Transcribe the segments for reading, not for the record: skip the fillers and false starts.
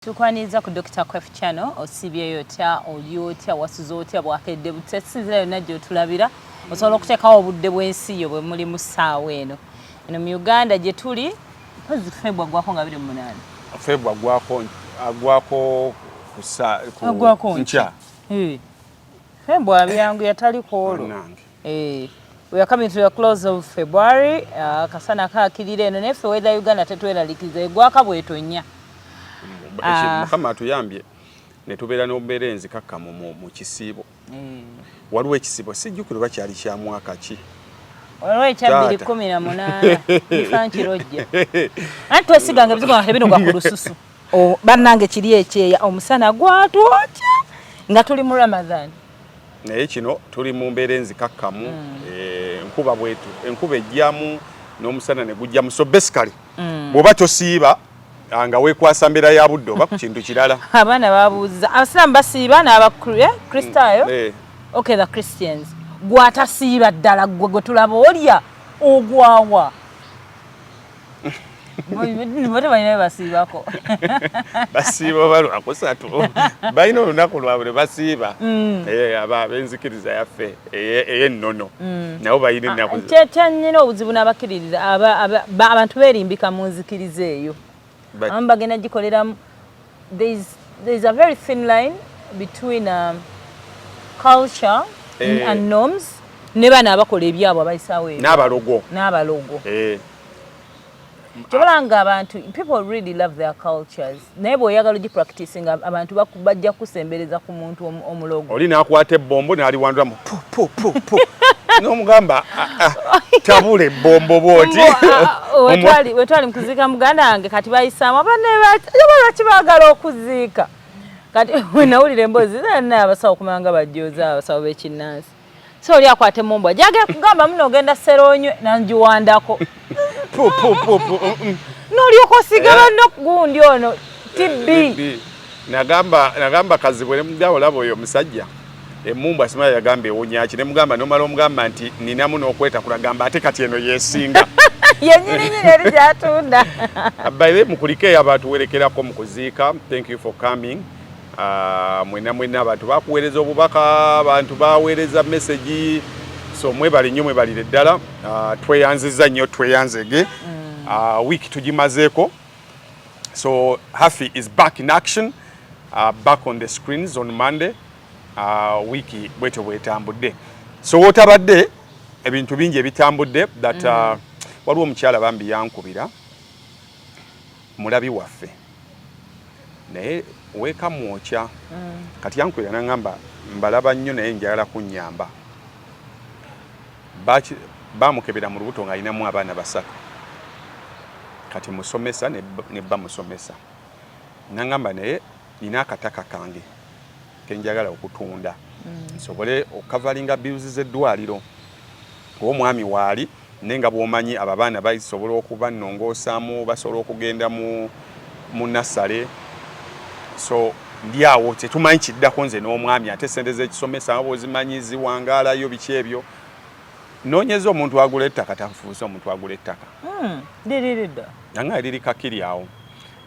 Tukwaniriza ku Dr. Quef Channel. Osiibyeyo otya? Oli otya? Wasuze otya? Bwakedde butya? Sinzira yonna gy'otulabira, osobola okuteekawo obudde bw'ensi yo bwe muli mu ssaawa eno. Eno mu Uganda gye tuli, mpozi Feb agwako nga 28. Feb agwako ku Agwako nkya. Feb abyangu yatali ku olwo. Bannange. We are coming to the close of February. Akasana kaakirira eno, naye ffe weather Uganda tetweraliikiriza, egwaka bwetonya. Ah. Mukama atuyambye ne tubeera n'obubeera enzikakkamu mu kisiibo. Waliwo ekisiibo, sijjukira oba kyali kya mwaka ki. Waliwo ekya Taata. 2018 bifankirojja, anti twesiganga ebizigo nga tebinogwa ku lususu. Oh, bannange, kiri ekyeya omusana gwatwokya nga tuli mu Ramadan. Naye kino tuli mu mbeera enzikakkamu. Enkuba bwetu, enkuba ejjamu n'omusana ne gujjamu, so basically bw'oba tosiiba, nga weekwasa mbeera ya budde oba ku kintu kirala. Abaana babuuza, abasiraamu basiiba n'abakristaayo? Eh. Okay, the Christians, gwatasiiba ddala, gwe gwe tulaba olya ogwawa? Bo tebalina bye basiibako. Basiiba oba lwakusatu, balina olunaku lwabwe lwe basiiba. Aba ab'enzikiriza yaffe ey'ennono nabo balina ennaku. Kyanyina obuzibu n'abakkiririza, abantu beerimbika mu nzikiriza eyo. Abamu bagenda gikoleramu. There is a very thin line between culture and norms ne bano abakola ebyabwe, abayisaawo ebyo. N'abalogo. N'abalogo. Kyobola nga abantu, people really love their cultures, naye bw'oyagala ogipracticing, abantu bajja kusembereza ku muntu omulogo. Oli n'akwata ebbombo n'aliwandulamu pu pu pu pu, n'omugamba, "Ah, ah, tabula ebbombo bw'oti." Wetwali mukuziika muganda wange, kati bayisaamu lwaki baagala okuziika. Kati wenawulira emboozi na abasawo kumanga bajjoza abasawo b'ekinnansi, so oli akwata emombo jagera kugamba muno ogenda seronywe nangiwandako. Pu pu pu pu. N'olyoka osiga banno gundi ono TB. TB. Nagamba Kazibwe ne mugamba, olaba oyo omusajja emumbu asimala yagamba ewonyaki, ne mugamba nomala omugamba nti ninamu n'okwetakula, gamba ate kati eno yesinga. Yenyininyini eri gyatunda. By the way, mukulikeeyo abatuwerekerako mu kuziika. Thank you for coming. Mwena mwena abantu bakuweereza obubaka, abantu baweereza message, so mwebale nnyo, mwebalire ddala. Tweyanziza nnyo, tweyanzege. Week tugimazeeko, so Haffy is back in action, back on the screens on Monday. Wiiki bwetyo bwetambudde, so wootabadde ebintu bingi ebitambudde that waliwo omukyala bambi yankubira, mulabi waffe, naye weekamwokya. Kati yankubira naŋŋamba, mbalaba nnyo naye njagala kunnyamba. Bamukebera mu lubuto ng'alinamu abaana basatu. Kati musomesa ne bba musomesa. Naŋŋamba, naye nina akataka kange kenjagala okutunda nsobole okukavalinga bills z'eddwaliro, kuba omwami waali, naye nga bw'omanyi abo abaana basobola okuba nnongoosaamu, basobola okugenda mu nursery, so ndi awo tetumanyi kiddako nze n'omwami, ate sente z'ekisomesa nga bw'ozimanyi ziwangaalayo, biki ebyo. Noonyeza omuntu agula ettaka, tafuuse omuntu agula ettaka. Liriridda? Nanga liri Kakiri awo,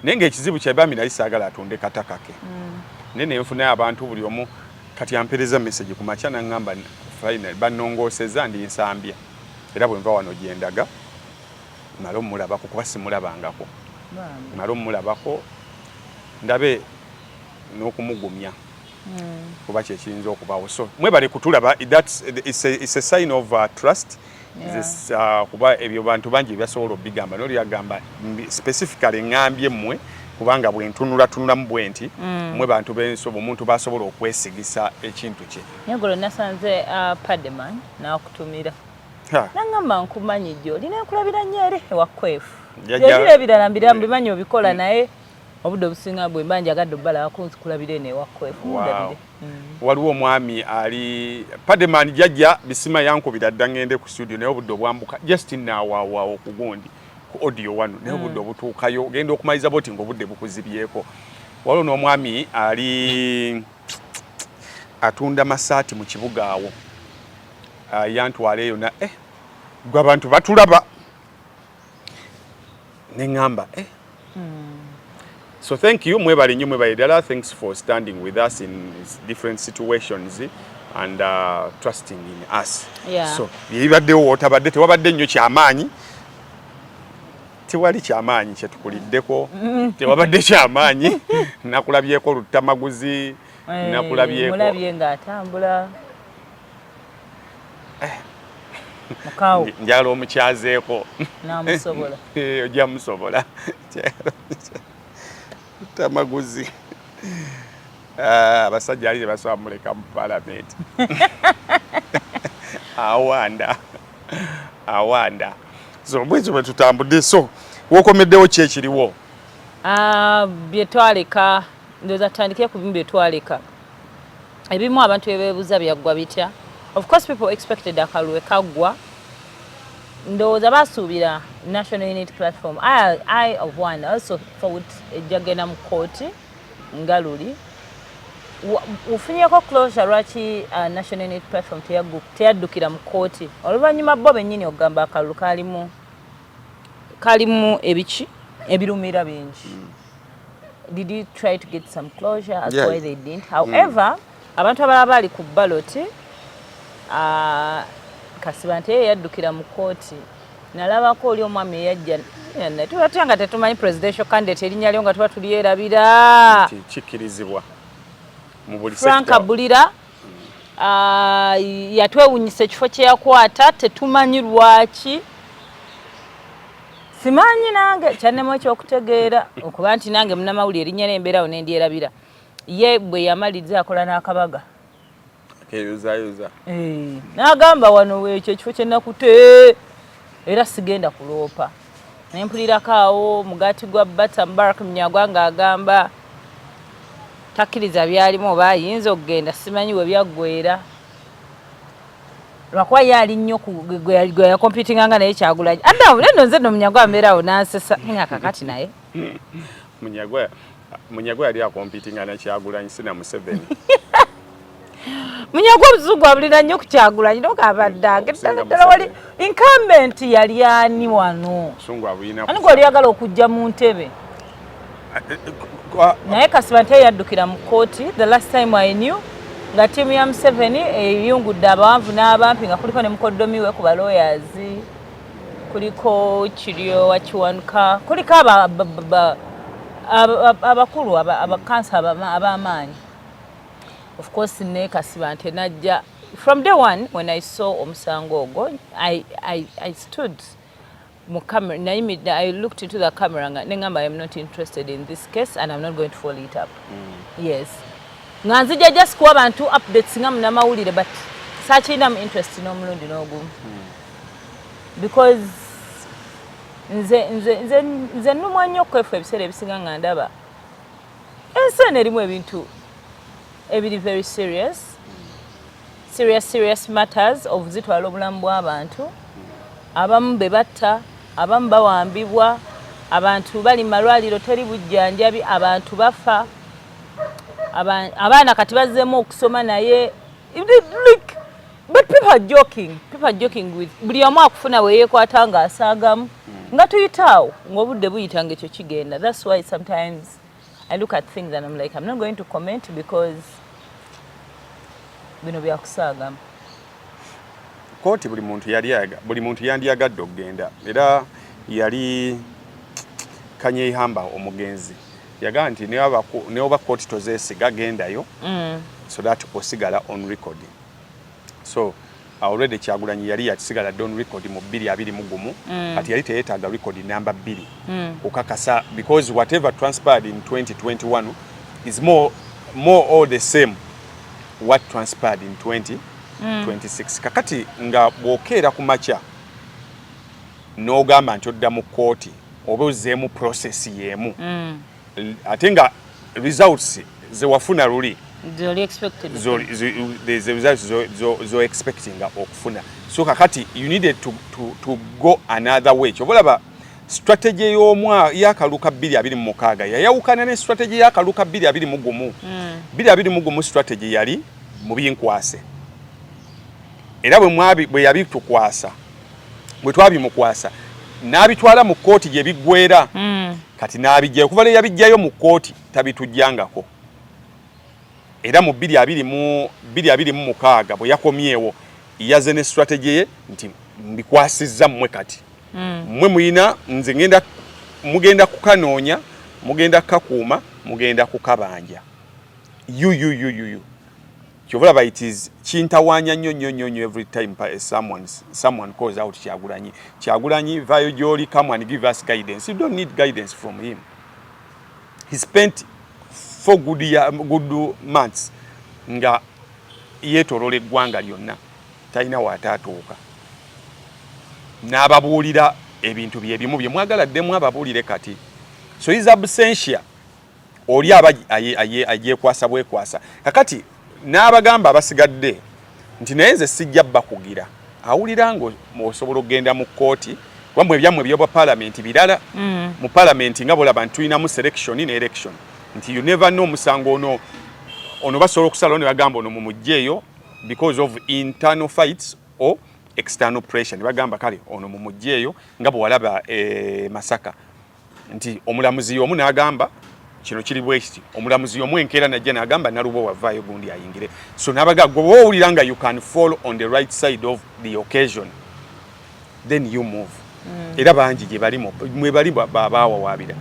naye ng'ekizibu kyebami nali saagala atunde kataka ke, naye nenfunayo abantu buli omu. Kati ampereza message ku makya naŋŋamba, final bannongoosezza, ndi Nsambya, era bwe nva wano gye ndaga male omulabako, kuba simulabangako, male omulabako ndabe n'okumugumya, kuba kyekiyinza okubawo. So mwebale kutulaba. It's a sign of trust. This, kuba ebyo bantu bangi byasobola obigamba noli agamba specifically ŋŋambye mmwe, kubanga bwe ntunulatunulamu bwe nti mmwe bantu bensobo, omuntu basobola okwesigisa ekintu kye. Naye nasanze Pademan n'akutumira. Ha. Nangamba, nkumanyi gy'oli, nenkulabira nnyo eri ewa Kwefu. Jajja- Ebiro ebirala mbira mbimanyi obikola, naye obudde obusinga bwe mba njagadde obbalabako, nzikulabira eno ewa Kwefu. Mundabire. Waliwo omwami ali Pademan, jajja Bisima, yankubira dda ngende ku studio, naye obudde obwambuka just naawaawo ku gundi ku audio wano, naye obudde obutuukayo ogenda okumaliza boti ng'obudde bukuzibyeko. Waliwo n'omwami ali atunda masaati mu kibuga awo. Yantwala eyo na gwe abantu batulaba, neŋŋamba. So thank you, mwebale nnyo, mwebale ddala. Thanks for standing with us in different situations and trusting in us. So byebibaddewo. Wootabadde tewabadde nnyo kyamaanyi, tewali kyamaanyi kyetukuliddeko, tewabadde kyamaanyi. Nakulabyeko Luttamaguzi. Eh, Nakulabyeko. Mulabye ng'atambula mukawo. Njagala omukyazeeko. Namusobola. Eh, ojja musobola Luttamaguzi. Ah, abasajja ali tebasobola muleka mu palamenti, awanda awanda. So bwekyo bwe tutambudde. So wokomeddewo ki ekiriwo? Ah, bye twaleka, ndowooza tutandikire ku bimu bye twaleka. Ebimu abantu bye beebuuza, byaggwa bitya? Of course people expected akalulu kaggwa, ndowooza basuubira National Unity Platform. I of one also thought ejja genda mu kooti nga luli. Ofunyeko closure lwaki National Unity Platform teyaddukira mu kooti oluvannyuma bo bennyini okugamba akalulu kalimu ebiki ebirumira bingi? Did you try to get some closure as Yeah. why they didn't? However, abantu abalala bali ku ballot, Kasibante ye yaddukira mu kooti. Nalabako oli omwami eyajja, tuba tutya nga tetumanyi presidential candidate erinnya lyo nga tuba tulyerabira? Nti kikkirizibwa mu buli Frank sector. Bulira yatwewunyisa ekifo kye yakwata, tetumanyi lwaki. Simanyi nange kyannemu ekyokutegeera okuba nti nange munamawulire erinnya nembeerawo nendyerabira. Ye bwe yamaliriza akola n'akabaga. Keyozayoza. Eh, n'agamba wano ekyo ekifo kye nakute era sigenda kuloopa. Nempulirako awo mugaati gwa bata Mubarak Munyagwa ng'agamba takkiriza byalimu oba ayinza okugenda, simanyi we byaggwera, lwakuba ye ali nnyo gwe yacompetinganga naye Kyagulanyi. Adda nno nze nno Munyagwa ambeerawo nansesa nga kakati naye. Munyagwa, Munyagwa yali acompetinga na Kyagulanyi, si na Museveni. Munyagwa obusungu abulina nnyo ku Kyagulanyi, nogamba ddange Okusinga ddala ddala wali Museveni. Incumbent yali ani wano? Busungu abulina. Ani gwali oyagala okujja mu ntebe? Naye Kasibante yaddukira mu kooti. The last time I knew nga ttiimu ya Museveni eyungudde abawanvu n'abampi, nga kuliko ne mukoddomi we ku balawyers, kuliko Kiryowa Kiwanuka, kuliko abakulu abakansa ab'amaanyi. Of course ne Kasibante najja. From day one when I saw omusango ogwo, I stood mu camera, nayimiridde, I looked into the camera nga neŋŋamba, "I am not interested in this case and I'm not going to follow it up." Yes, nga nzija just kuwa bantu updates nga munamawulire, but saakirinamu interest n'omulundi n'ogumu, because nze nnumwa nnyo okwefu ebiseera ebisinga nga ndaba ensi eno erimu ebintu ebiri very serious, serious, serious matters of zitwala obulamu bw'abantu. Abamu be batta, abamu bawambibwa, abantu bali mu malwaliro teri bujjanjabi, abantu bafa. Abaana kati bazzeemu okusoma naye like, but people are joking, people are joking with buli omu akufuna weyeekwata ng'asaagamu nga tuyitaawo ng'obudde buyita nga ekyo kigenda. That's why sometimes I look at things and I'm like, "I'm not going to comment," because bino byakusaagamu. Kooti buli muntu yali buli muntu yandiyagadde okugenda. Era yali Kanyeihamba omugenzi yagamba nti ne oba kooti tozeesiga, gendayo so that osigala on record. So already Kyagulanyi yali yasigala on record mu 2021. Kati yali teyeetaaga record namba 2 kukakasa, because whatever transpired in 2021 is more all the same what transpired in 2026. Kakati nga bw'okeera ku makya n'ogamba nti odda mu kkooti oba ozzeemu process y'emu, ate nga results zewafuna luli zoli expected. The results zo expectinga okufuna. So kakati you needed to go another way. Kyova olaba strategy y'omwa y'akaluka 2026 yayawukana ne strategy y'akaluka 2021. 2021 strategy yali mu binkwase, era bwe mwabi bwe yabitukwasa, bwe twabimukwasa n'abitwala mu kkooti gye biggweera. Kati n'abijjayo. Kuva lwe yabijjayo mu kkooti, tabitujjangako. Era mu 2026 bwe yakomyewo, yaze ne strategy ye nti mbikwasizza mmwe kati. Mmwe muyina, nze ngenda, mugenda kukanoonya, mugenda kukakuuma, mugenda kukabanja yuyuyuyuyu. Kyova olaba it is kintawaanya nnyo nnyo nnyo nnyo every time someone calls out Kyagulanyi. Kyagulanyi, vaayo gy'oli, come and give us guidance. You don't need guidance from him. He spent 4 good months nga yeetoloola eggwanga lyonna, talina waataatuuka n'ababuulira ebintu bye bimu bye mwagala ddemu ababuulire kati. So his absentia, oli aba ayekwasa bwekwasa. Kakati n'abagamba abasigadde nti naye nze sijja bakugira. Awulira nga osobola okugenda mu kkooti, kuba mwe ebyammwe ebyobwa paalamenti birala. Mu paalamenti nga bolaba nti tulinamu selection ne election, nti you never know, omusango ono basobola okusalawo ne bagamba ono mumugjeeyo because of internal fights or external pressure, ne bagamba kale ono mumugjeeyo, nga bwe walaba Masaka nti omulamuzi omu n'agamba kino kiri bwe kiti, omulamuzi omu enkeera najja n'agamba Nalubo wavaayo, gundi ayingire. So n'abaga gwe bw'owulira nga you can fall on the right side of the occasion, then you move. Era bangi gye bali mwe bali baawawaabira,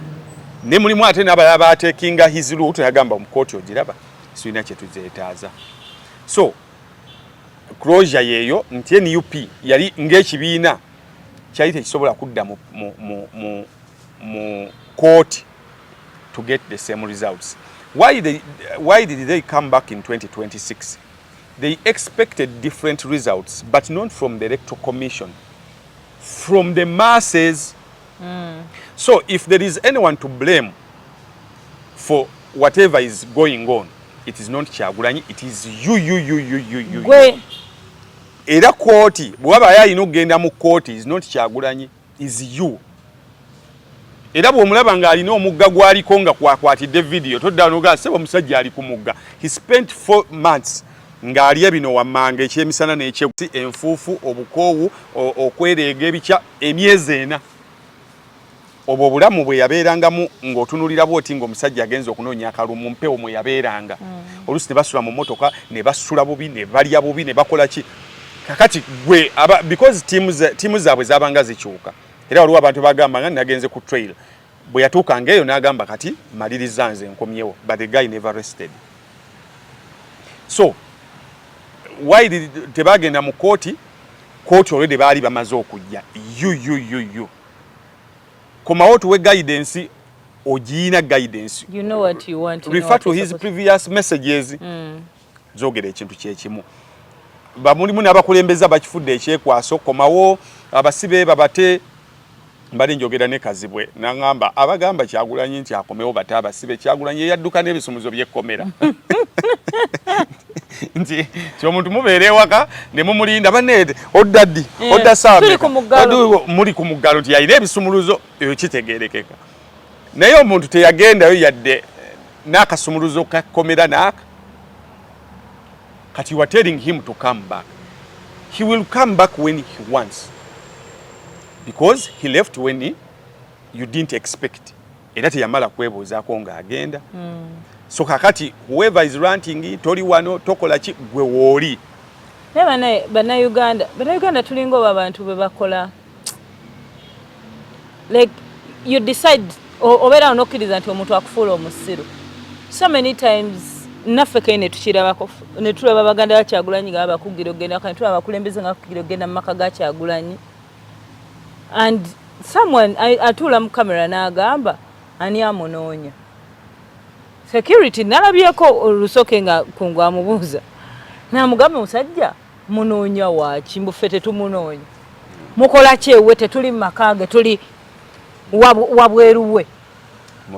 ne mulimu ate n'abalala batekinga his route, yagamba mu kooti ogiraba, sirina kye tuzeetaaza. So closure yeeyo nti NUP yali ng'ekibiina kyali tekisobola kudda mu kooti to get the same results. Why did they come back in 2026? They expected different results, but not from the Electoral Commission, from the masses. So if there is anyone to blame for whatever is going on, it is not Kyagulanyi, it is you, you, you, you, you, you, you. Gwe. Era kooti bwe wabayo alina okugenda mu kooti, is not Kyagulanyi, is you. Era bw'omulaba ng'alina omugga gwaliko nga kwakwatidde vidiyo, todda nogaa sebo omusajja ali ku mugga. He spent 4 months ng'alya bino wammanga, ekyemisana n'ekye enfuufu, obukoowu, okwereega ebikya, emyezi 4. Obwo obulamu bwe yabeerangamu ng'otunulira bwoti ng'omusajja agenza okunoonya akalulu mu mpewo mwe yabeeranga. Oluusi ne basula mu mmotoka, ne basula bubi, ne balya bubi, ne bakola ki. Kakati gwe aba, because tiimu zaabwe zaabanga zikyuka, era waliwo abantu bagamba nga nagenze ku trail, bwe yatuukanga eyo n'agamba kati maliriza nze nkomyewo, but the guy never rested. So why did tebagenda mu kooti? Kooti already baali bamaze okujja. You komawo tuwe guidance, ogiina guidance. You know what you want, you know Refer what to you're his previous messages. Zogera ekintu kyekimu. Bamulimu n'abakulembeze bakifudde ekyekwaso, komawo abasibe babate. Mbali njogera ne Kazibwe, naŋŋamba abagamba Kyagulanyi nti akomewo bate abasibe. Kyagulanyi yadduka n'ebisumuzo by'ekkomera, nti ti omuntu mubeera ewaka ne mumulinda, banne odda ddi? Odda Tuli ku muggalo. Muli ku muggalo, nti yalina ebisumuluzo. Eyo kitegeerekeka, naye omuntu teyagendayo yadde n'akasumuluzo kakkomera n'aka. Kati you are telling him to come back. He will come back when he wants, because he left when you didn't expect, era teyamala kwebuuzaako ng'agenda. So kakati whoever is ranting, toli wano, tokola ki, gwe wooli. Naye bannayuganda tulinga oba abantu bwe bakola, like you decide obeera nokkiriza nti omuntu akufuula omusiru. So many times naffe kale netukirabako, netulaba baganda ba Kyagulanyi nga babakugira okugenda, kale tulaba abakulembeze nga bakugira okugenda mu maka ga Kyagulanyi, and someone atuula mu kamera n'agamba ani amunoonya security. Nalabyeko olusoke nga Kungu amubuuza namugamba, "Omusajja munoonya waaki? Mbuffe tetumunoonya, mukola kyewe? Tetuli mu maka ge, tuli wabweru we."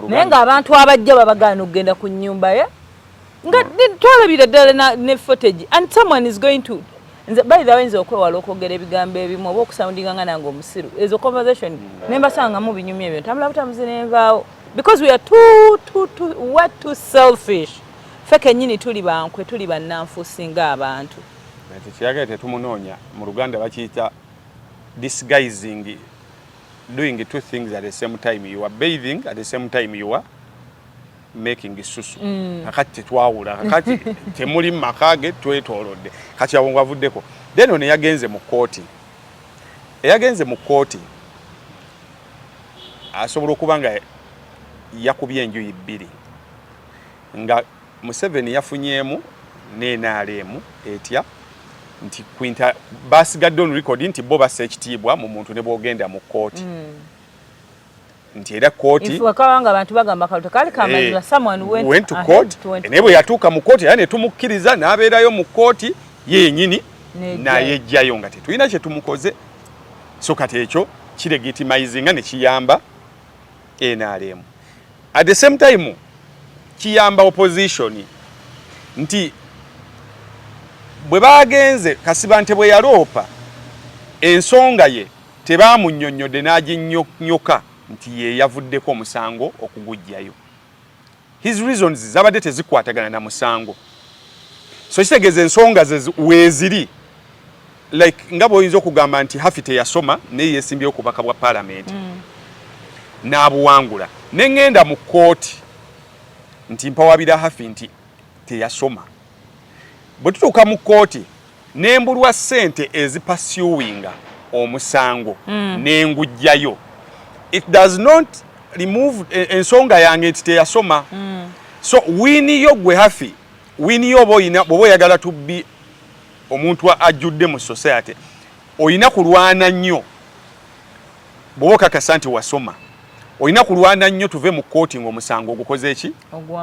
Naye ng'abantu abajja babagaana okugenda ku nnyumba ye, nga twalabira ddala ne footage, and someone is going to, nze by the way, nze okwewala okwogera ebigambo ebimu oba okusoundinga nga nange omusiru, ezo conversation nembasanga mu binyumya ebyo ntambula butambuzi nenvaawo, because we are too, we are too selfish. Ffe kennyini tuli bankwe, tuli bannanfuusi ng'abantu. Tekiyagala tetumunoonya. Mu Luganda bakiyita disguising. doing two things at the same time. You are bathing at the same time you are making susu. Kakati tetwawula, kakati temuli mu maka ge, twetoolodde. Kati awo ng'avuddeko, then ono yagenze mu kkooti, eyagenze mu kkooti asobola okuba nga yakubye enjuyi bbiri, nga Museveni yafunyeemu n'NRM etya nti Quinta basigadde on record nti bo bassa ekitiibwa mu muntu ne bwogenda mu kkooti, nti era kkooti Wakabanga abantu bagamba kalulu kali kamazima, someone went, went to ahead court. To went Naye bwe yatuuka mu kkooti era ne tumukkiriza n'abeerayo mu kkooti ye yennyini N'ejjayo. N'ayejjayo nga tetulina kye tumukoze. So kati ekyo kilegitimizinga ne kiyamba NRM, at the same time kiyamba opposition nti bwe bagenze Kasibante bwe yaloopa ensonga ye, tebaamunnyonnyodde n'aginnyonnyoka nti ye yavuddeko omusango okuguggyayo. His reasons zabadde tezikwatagana na musango, so kitegeeza ensonga ze weeziri, like nga bw'oyinza okugamba nti Hafi teyasoma naye yeesimbyewo ku bubaka bwa paalamenti n'abuwangula, ne ŋŋenda mu kkooti nti mpawabira Hafi nti teyasoma. Bwe tutuuka mu kkooti nembulwa ssente ezipursuinga omusango nengujjayo, it does not remove ensonga yange nti teyasoma. So win yo gwe Hafi, win yo oba oyina, bw'oba oyagala tubbi omuntu ajjudde mu society, oyina kulwana nnyo. Bw'oba okakasa nti wasoma, olina kulwana nnyo tuve mu kkooti ng'omusango ogukoze eki?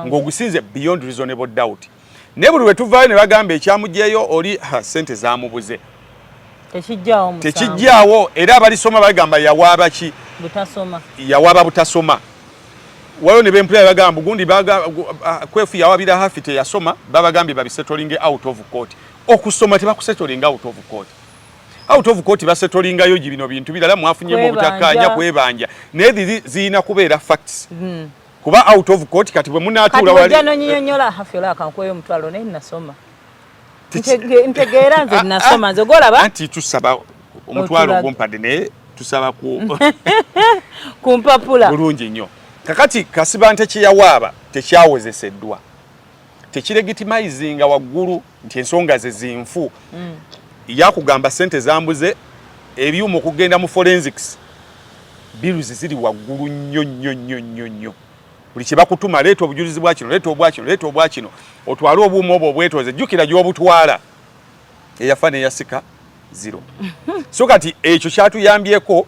Ng'ogusinze beyond reasonable doubt. Naye buli lwe tuvaayo ne bagamba ekyamugyeyo oli ha, sente zamubuze. Tekijjaawo musango. Tekijjaawo, era abalisoma bagamba yawaaba ki? Butasoma. Yawaaba butasoma. Waliwo ne bempulira bagamba gundi Kwefu yawabira Hafi teyasoma, babagambye babisettlinge out of court. Okusoma tebakusettlinga out of court. Out of court basettlingayo bino bintu birala, mwafunyemu obutakkaanya, kwebanja, naye zirina kubeera facts kuba out of court. Kati bwe munaatuula wali nonyonyola Hafi ola akankuweyo omutwalo, naye nasoma, ntegeera nze nasoma, nze golaba. Anti tusaba omutwalo ogumpadde, naye tusaba ku ku mpapula. Bulungi nnyo. Kakati Kasibante kyeyawaaba tekyawozeseddwa, tekilegitimizinga waggulu nti ensonga ze zinfu. Yakugamba sente zambuze, ebyuma okugenda mu forensics, bills ziri waggulu nnyo nnyo nnyo nnyo nnyo. Buli kye bakutuma, leeta obujulizi bwa kino, leeta obwa kino, leeta obwa kino, otwale obuuma obwo obwetooze, jjukira gy'obutwala, eyafa neyasika zero. So kati ekyo kyatuyambyeko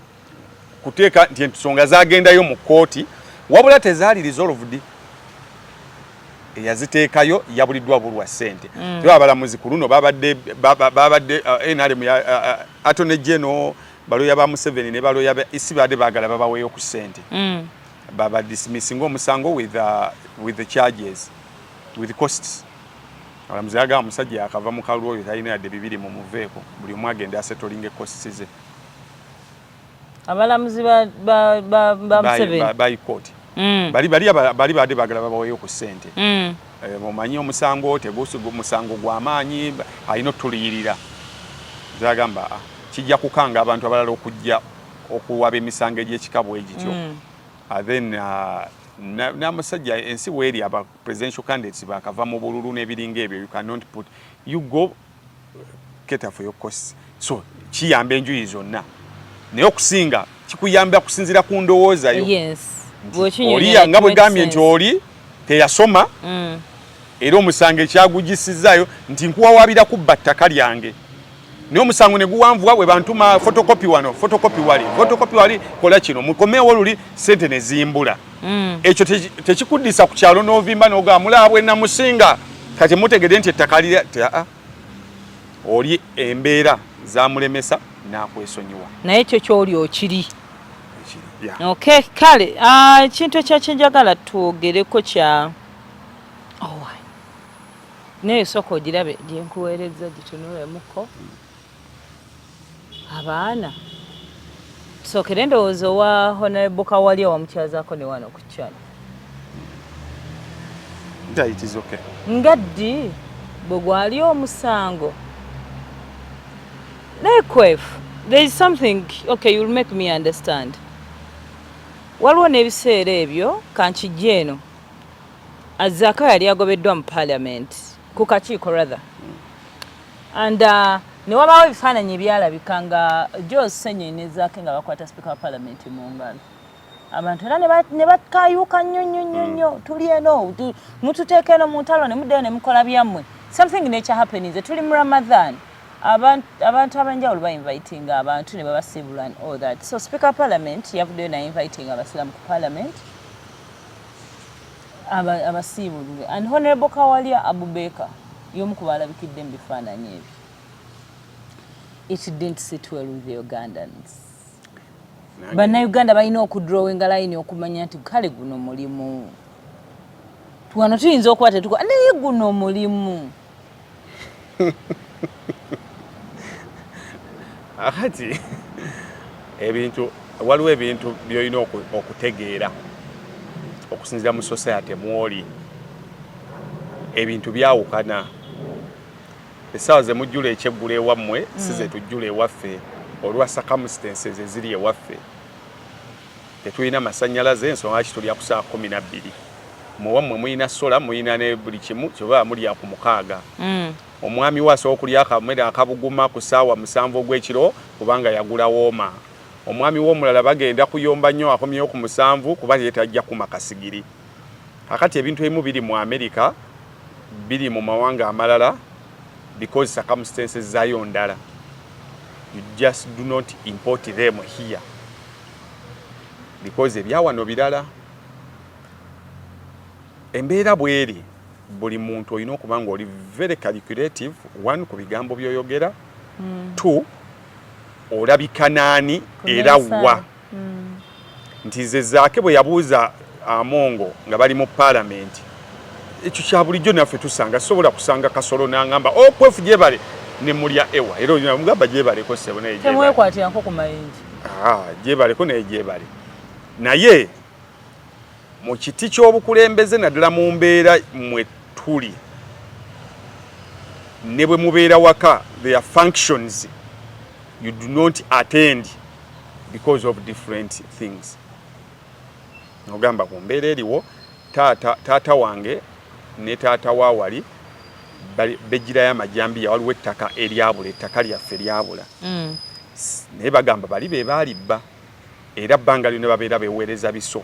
kuteeka nti ensonga zagendayo mu kkooti, wabula tezaali resolved. Eyaziteekayo yabuliddwa bulwa ssente. Abalamuzi ku luno babadde NRM, Attorney General, baloya ba Museveni ne baloya ba isi badde baagala babaweeyo ku ssente, baba dismissing omusango with the charges, with costs. Abalamuzi agamba omusajja yakava mu kalulu, oyo talina yadde bibiri, mumuveeko, buli omu agende asettlinga costs ze. Abalamuzi ba Museveni by court. Bali bali badde baagala babaweeyo ku ssente. Omanyi omusango tegusiga omusango gw'amaanyi, alina otuliyirira. Zagamba, ah, kijja kukanga abantu abalala okujja okuwaba emisango egy'ekika bwe gityo. Then n'amusajja ensi weeri, aba presidential candidates bakava mu bululu n'ebiringa ebyo, you cannot put, you go cater for your costs. So kiyamba enjuyi zonna, naye okusinga kikuyamba kusinziira ku ndowooza yo. Oli nga bwe gambye nti oli teyasoma, era omusango ekyagugisizaayo nti nkuwawabira kubba ttaka lyange, naye omusango ne guwanvuwa, bwe bantuma photocopy wano, photocopy wali, photocopy wali, kola kino, mukomeewo luli, sente ne zimbula. Ekyo tekikuddisa ku kyalo n'ovimba n'ogamba mulaba bwe namusinga, kati mutegedde nti ettaka lira oli embeera zamulemesa n'akwesonyiwa. Naye ekyo kyoli okiri. Okay, kale ekintu ekyakyenjagala twogereko kya oh, naye sooka ogirabe gyenkuweereza, gitunulemuko abaana. Tusookere ndowooza owa Honorable Kawalya, wamukyazaako ne wano ku channel. Nga ddi bwe gwali omusango? Naye Kwefu, there is something, okay, you'll make me understand. Waliwo n'ebiseera ebyo kankijja eno, Zaake yali agobeddwa mu parliament, ku kakiiko rather, and ne wabaawo ebifaananyi ebyalabika nga Joe Ssenyonyi ne Zaake nga bakwata speaker wa parliament mu ngalo. Abantu era ne bakayuka nnyo nnyo nnyo nnyo, tuli eno, mututeeka eno mu ntalo, ne muddayo ne mukola byammwe. Something nature happening, tuli mu Ramadan, abantu ab'enjawulo bainvitinga abantu ne babasiibula and all that. So speaker wa parliament yavuddeyo na inviting abasiraamu ku parliament abasiibulule, and Honorable Kawalya Abubakar y'omu ku balabikidde mu bifaananyi ebyo. It didn't sit well with the Ugandans. Bannayuganda balina okudrawinga line okumanya nti kale guno mulimu, wano tuyinza okuba tetukola, naye guno mulimu. Akati ebintu, waliwo ebintu byolina okutegeera okusinziira mu society mwoli. Ebintu byawukana. Essaawa ze mujjula ekyeggulo ewammwe si ze tujjula ewaffe, olwa circumstances eziri ewaffe. Tetulina masannyalaze, ensonga lwaki tulya ku ssaawa 12. Muwammwe mulina solar, mulina ne buli kimu, kyoba mulya ku 6. Omwami we asobola okulya akamere akabuguma ku ssaawa 7 ogw'ekiro kubanga yagula wooma. Omwami we omulala bagenda kuyomba nnyo, akomyewo ku 7 kuba ye tajja kuma kasigiri. Kakati ebintu ebimu biri mu America, biri mu mawanga amalala, because circumstances zaayo ndala. You just do not import them here because ebyawano birala. Embeera bweri, buli muntu olina okuba nga oli very calculative, one, ku bigambo by'oyogera, two, olabika naani era wa. Nti ze Zaake bwe yabuuza Amongo nga bali mu paalamenti, ekyo kya bulijjo naffe tusanga. Sobola kusanga Kasolo n'angamba, "Okwefu gyebale," ne mulya ewa, era olina mugamba, "Gyebaleko ssebo," naye gyebale. Temwekwatirako ku mayinja. Ah, gyebaleko naye gyebale. Naye mu kiti ky'obukulembeze, naddala mu mbeera mwe tuli, ne bwe mubeera waka, there are functions you do not attend because of different things. Ogamba ku mbeera eriwo, taata, taata wange ne taata wa wali bejjirayo amajambiya, waliwo ettaka eryabula, ettaka lyaffe lyabula. Naye bagamba bali be baalibba, era bbanga lyonna babeera beweereza biso.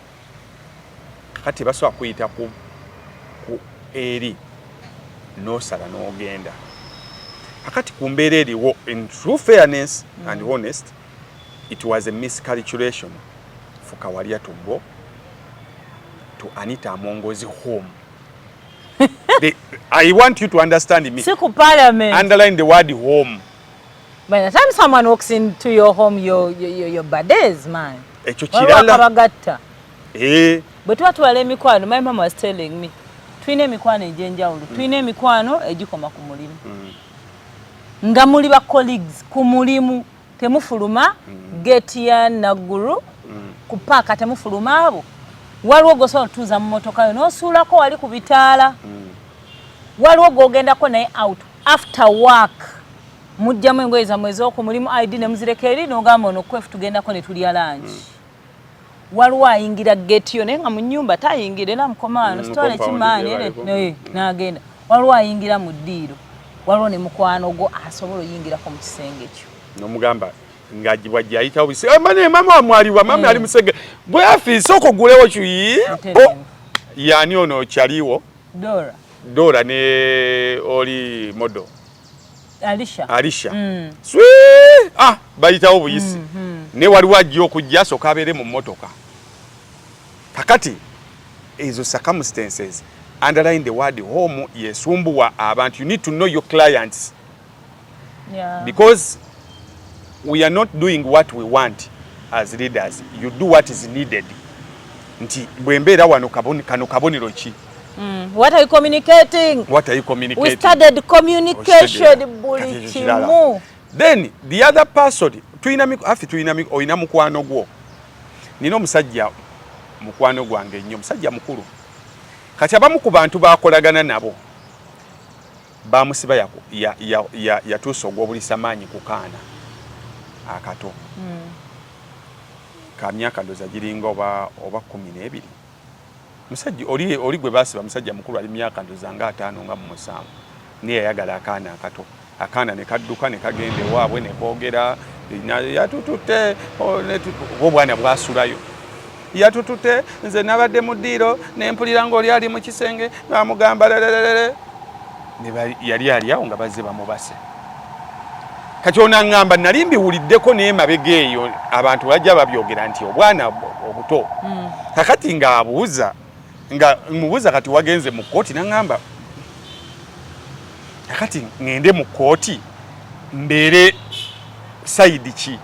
Kakati tebasobola kuyita ku eri n'osala n'ogenda. Kakati ku mbeera eriwo, in true fairness and honest, it was a miscalculation for Kawalya to go to Anita Amongo's home. I want you to understand me. Si ku parliament. Underline the word "home". By the time someone walks into your home, your buddies, man. Ekyo Waliwo kirala. akabagatta. Eh. Bwe tuba tubala emikwano, my mama was telling me, tulina emikwano egy'enjawulo. Tulina emikwano egikoma ku mulimu. Nga muli ba colleagues ku mulimu, temufuluma gate ya Nagguru, ku paaka temufuluma abo. Waliwo gw'osobola otuuza mu mmotoka yo n'osuulako wali ku bitaala. Waliwo gw'ogendako naye out after work, mujjamu engoye zammwe ez'oku mulimu, ID ne muzireka eri, n'ogamba ono kwefu tugendako ne tulya lunch. Waliwo ayingira gate yo naye nga mu nnyumba tayingira, era mukomaano sitwale compound kimaani gye baliko. N'agenda. Waliwo ayingira mu ddiiro, waliwo ne mukwano gwo asobola oyingirako mu kisenge kyo. Nomugamba ng'agibwa gyayitawo bisi, "Eh, mane mama wamwaliwa mama ali musege bwe afiise okugulewo kiyi." Mutereevu. Yani ono kyaliwo? Dora. Dora ne oli modo. Alisha. Alisha. Swi, ah, bayitawo buyisi. Ne waliwo ajja okujja asooka abeere mu mmotoka. Kakati ezo circumstances, underline the word "home", yesumbuwa abantu. You need to know your clients because we are not doing what we want as leaders. You do what is needed. Nti bwe mbeera wano, kano kabonero ki? What are you communicating? What are you We communicating? studied communication buli Kati ekyo kirala. kimu. Then the other person, tulina afi tulina olina mukwano gwo. Nina omusajja mukwano gwange nnyo, musajja mukulu. Kati abamu ku bantu bakolagana nabo bamusiba, yatuusa ogw'obulisa maanyi ku kaana akato. Ka myaka ndoza giringa oba 12. Musajja oli gwe basiba musajja mukulu, ali myaka ndoza nga 57, naye yayagala akaana akato. Akaana ne kadduka ne kagenda ewaabwe ne koogera, yatututte obwana bwasulayo, yatututte, nze nabadde mu ddiiro ne mpulira ng'oli ali mu kisenge ng'amugamba lelelele. Yali ali awo nga bazze bamubase. Kati ono aŋŋamba, nali mbiwuliddeko n'emabega eyo abantu bajja babyogera nti obwana obuto. Kakati ng'abuuza, nga mubuuza, kati wagenze mu kkooti? Naŋŋamba, kakati ŋŋende mu kkooti mbeere side ki?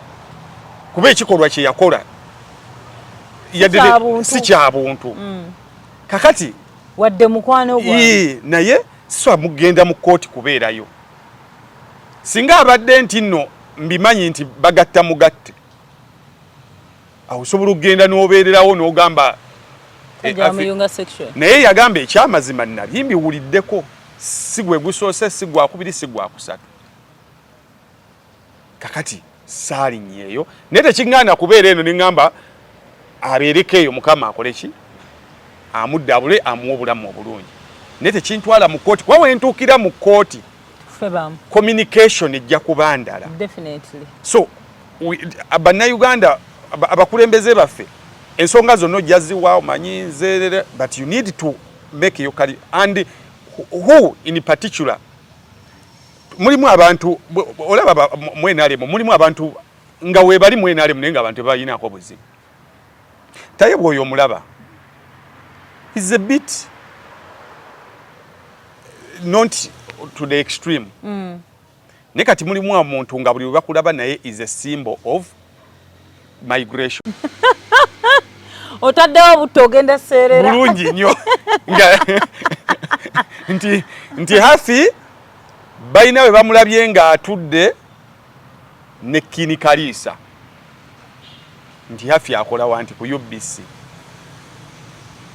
Kuba ekikolwa kye yakola si kya buntu. Kakati wadde mukwano gwange, naye siswa mugenda mu kkooti kubeerayo. Singa abadde nti nno mbimanyi nti bagatta mugatte, awo osobola okugenda n'obeererawo n'ogamba. Naye yagamba, ekyamazima nali mbiwuliddeko, si gwe gusoose, si gwakubiri, si gwakusatu. Kakati saalinnye eyo, naye tekiŋŋaana kubeera eno neŋŋamba abeereko eyo, Mukama akole ki, amuddabule, amuwe obulamu obulungi. Naye tekintwala mu kkooti, kuba wentuukira mu kkooti, communication ejja kuba ndala. So Bannayuganda, abakulembeze baffe, ensonga zonna ojja ziwa, omanyi nze, but you need to make your career. And who in particular, mulimu abantu, olaba mu NRM mulimu abantu nga webali mu NRM, naye nga abantu tebayinako buzibu. Taye bw'oyo omulaba is a bit not to the extreme. Naye kati mulimu omuntu nga buli lwebakulaba naye is a symbol of migration. Otaddewo butto, ogenda seerera. Bulungi nnyo, nti Hafi balina bwe bamulabye ng'atudde ne Kin Kariisa, nti Hafi akola wa? Nti ku UBC.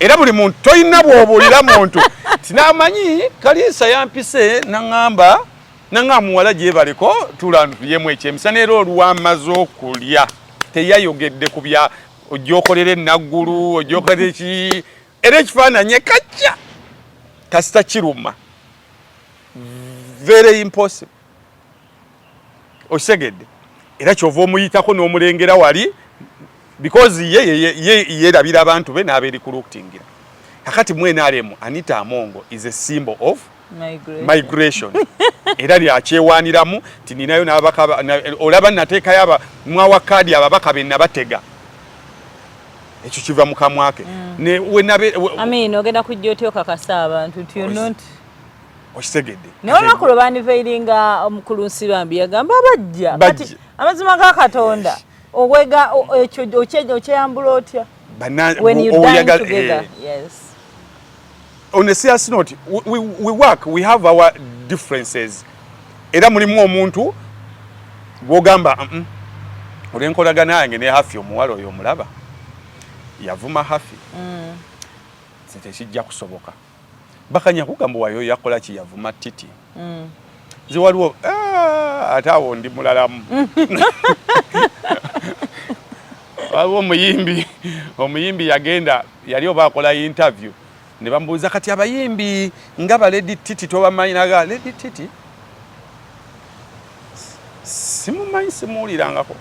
Era buli muntu toyina bw'obuulira muntu tinamanyi Kaliisa yampise naŋŋamba, naŋŋamba muwala gyebaleko tuula tulyemu ekyemisana. Era olwamaze okulya teyayogedde ku bya ojja okolera enaggulu, ojja okolera ki. Era ekifaananyi kajja kasita kiruma, very impossible, okitegedde? Era kyova omuyitako n'omulengera wali, because ye yerabira abantu be n'abeerikulukutingira. Kakati mu NRM, Anita Amongo is a symbol of migration, era lyakyewaniramu nti ninayo n'ababaka. Olaba nateekayo mwawa kaadi ababaka be nabatega, ekyo kiva mu kamwa ke. Amin, ogenda kujja otya okakasa abantu nti you're not? Okitegedde? Naye olunaku lwe baniveiringa omukulu Nsibambi yagamba bajja. Kati amazima ga Katonda, owega ekyo okyeyambula otya when you dine together? Yes. On a serious note, we work, we have our differences. Era mulimu omuntu gwogamba, olw'enkolagana yange ne Hafi, omuwala oyo omulaba yavuma Hafi, tekijja kusoboka. Bakanya kugamba wayo yakola ki, yavuma Titi. Nze waliwo, ah, ate awo ndi mulalamu. Waliwo omuyimbi yagenda, yali oba akola interview, ne bamubuuza, kati abayimbi nga ba Lady Titi tobamanyi? Naga, Lady Titi simumanyi, simuwulirangako,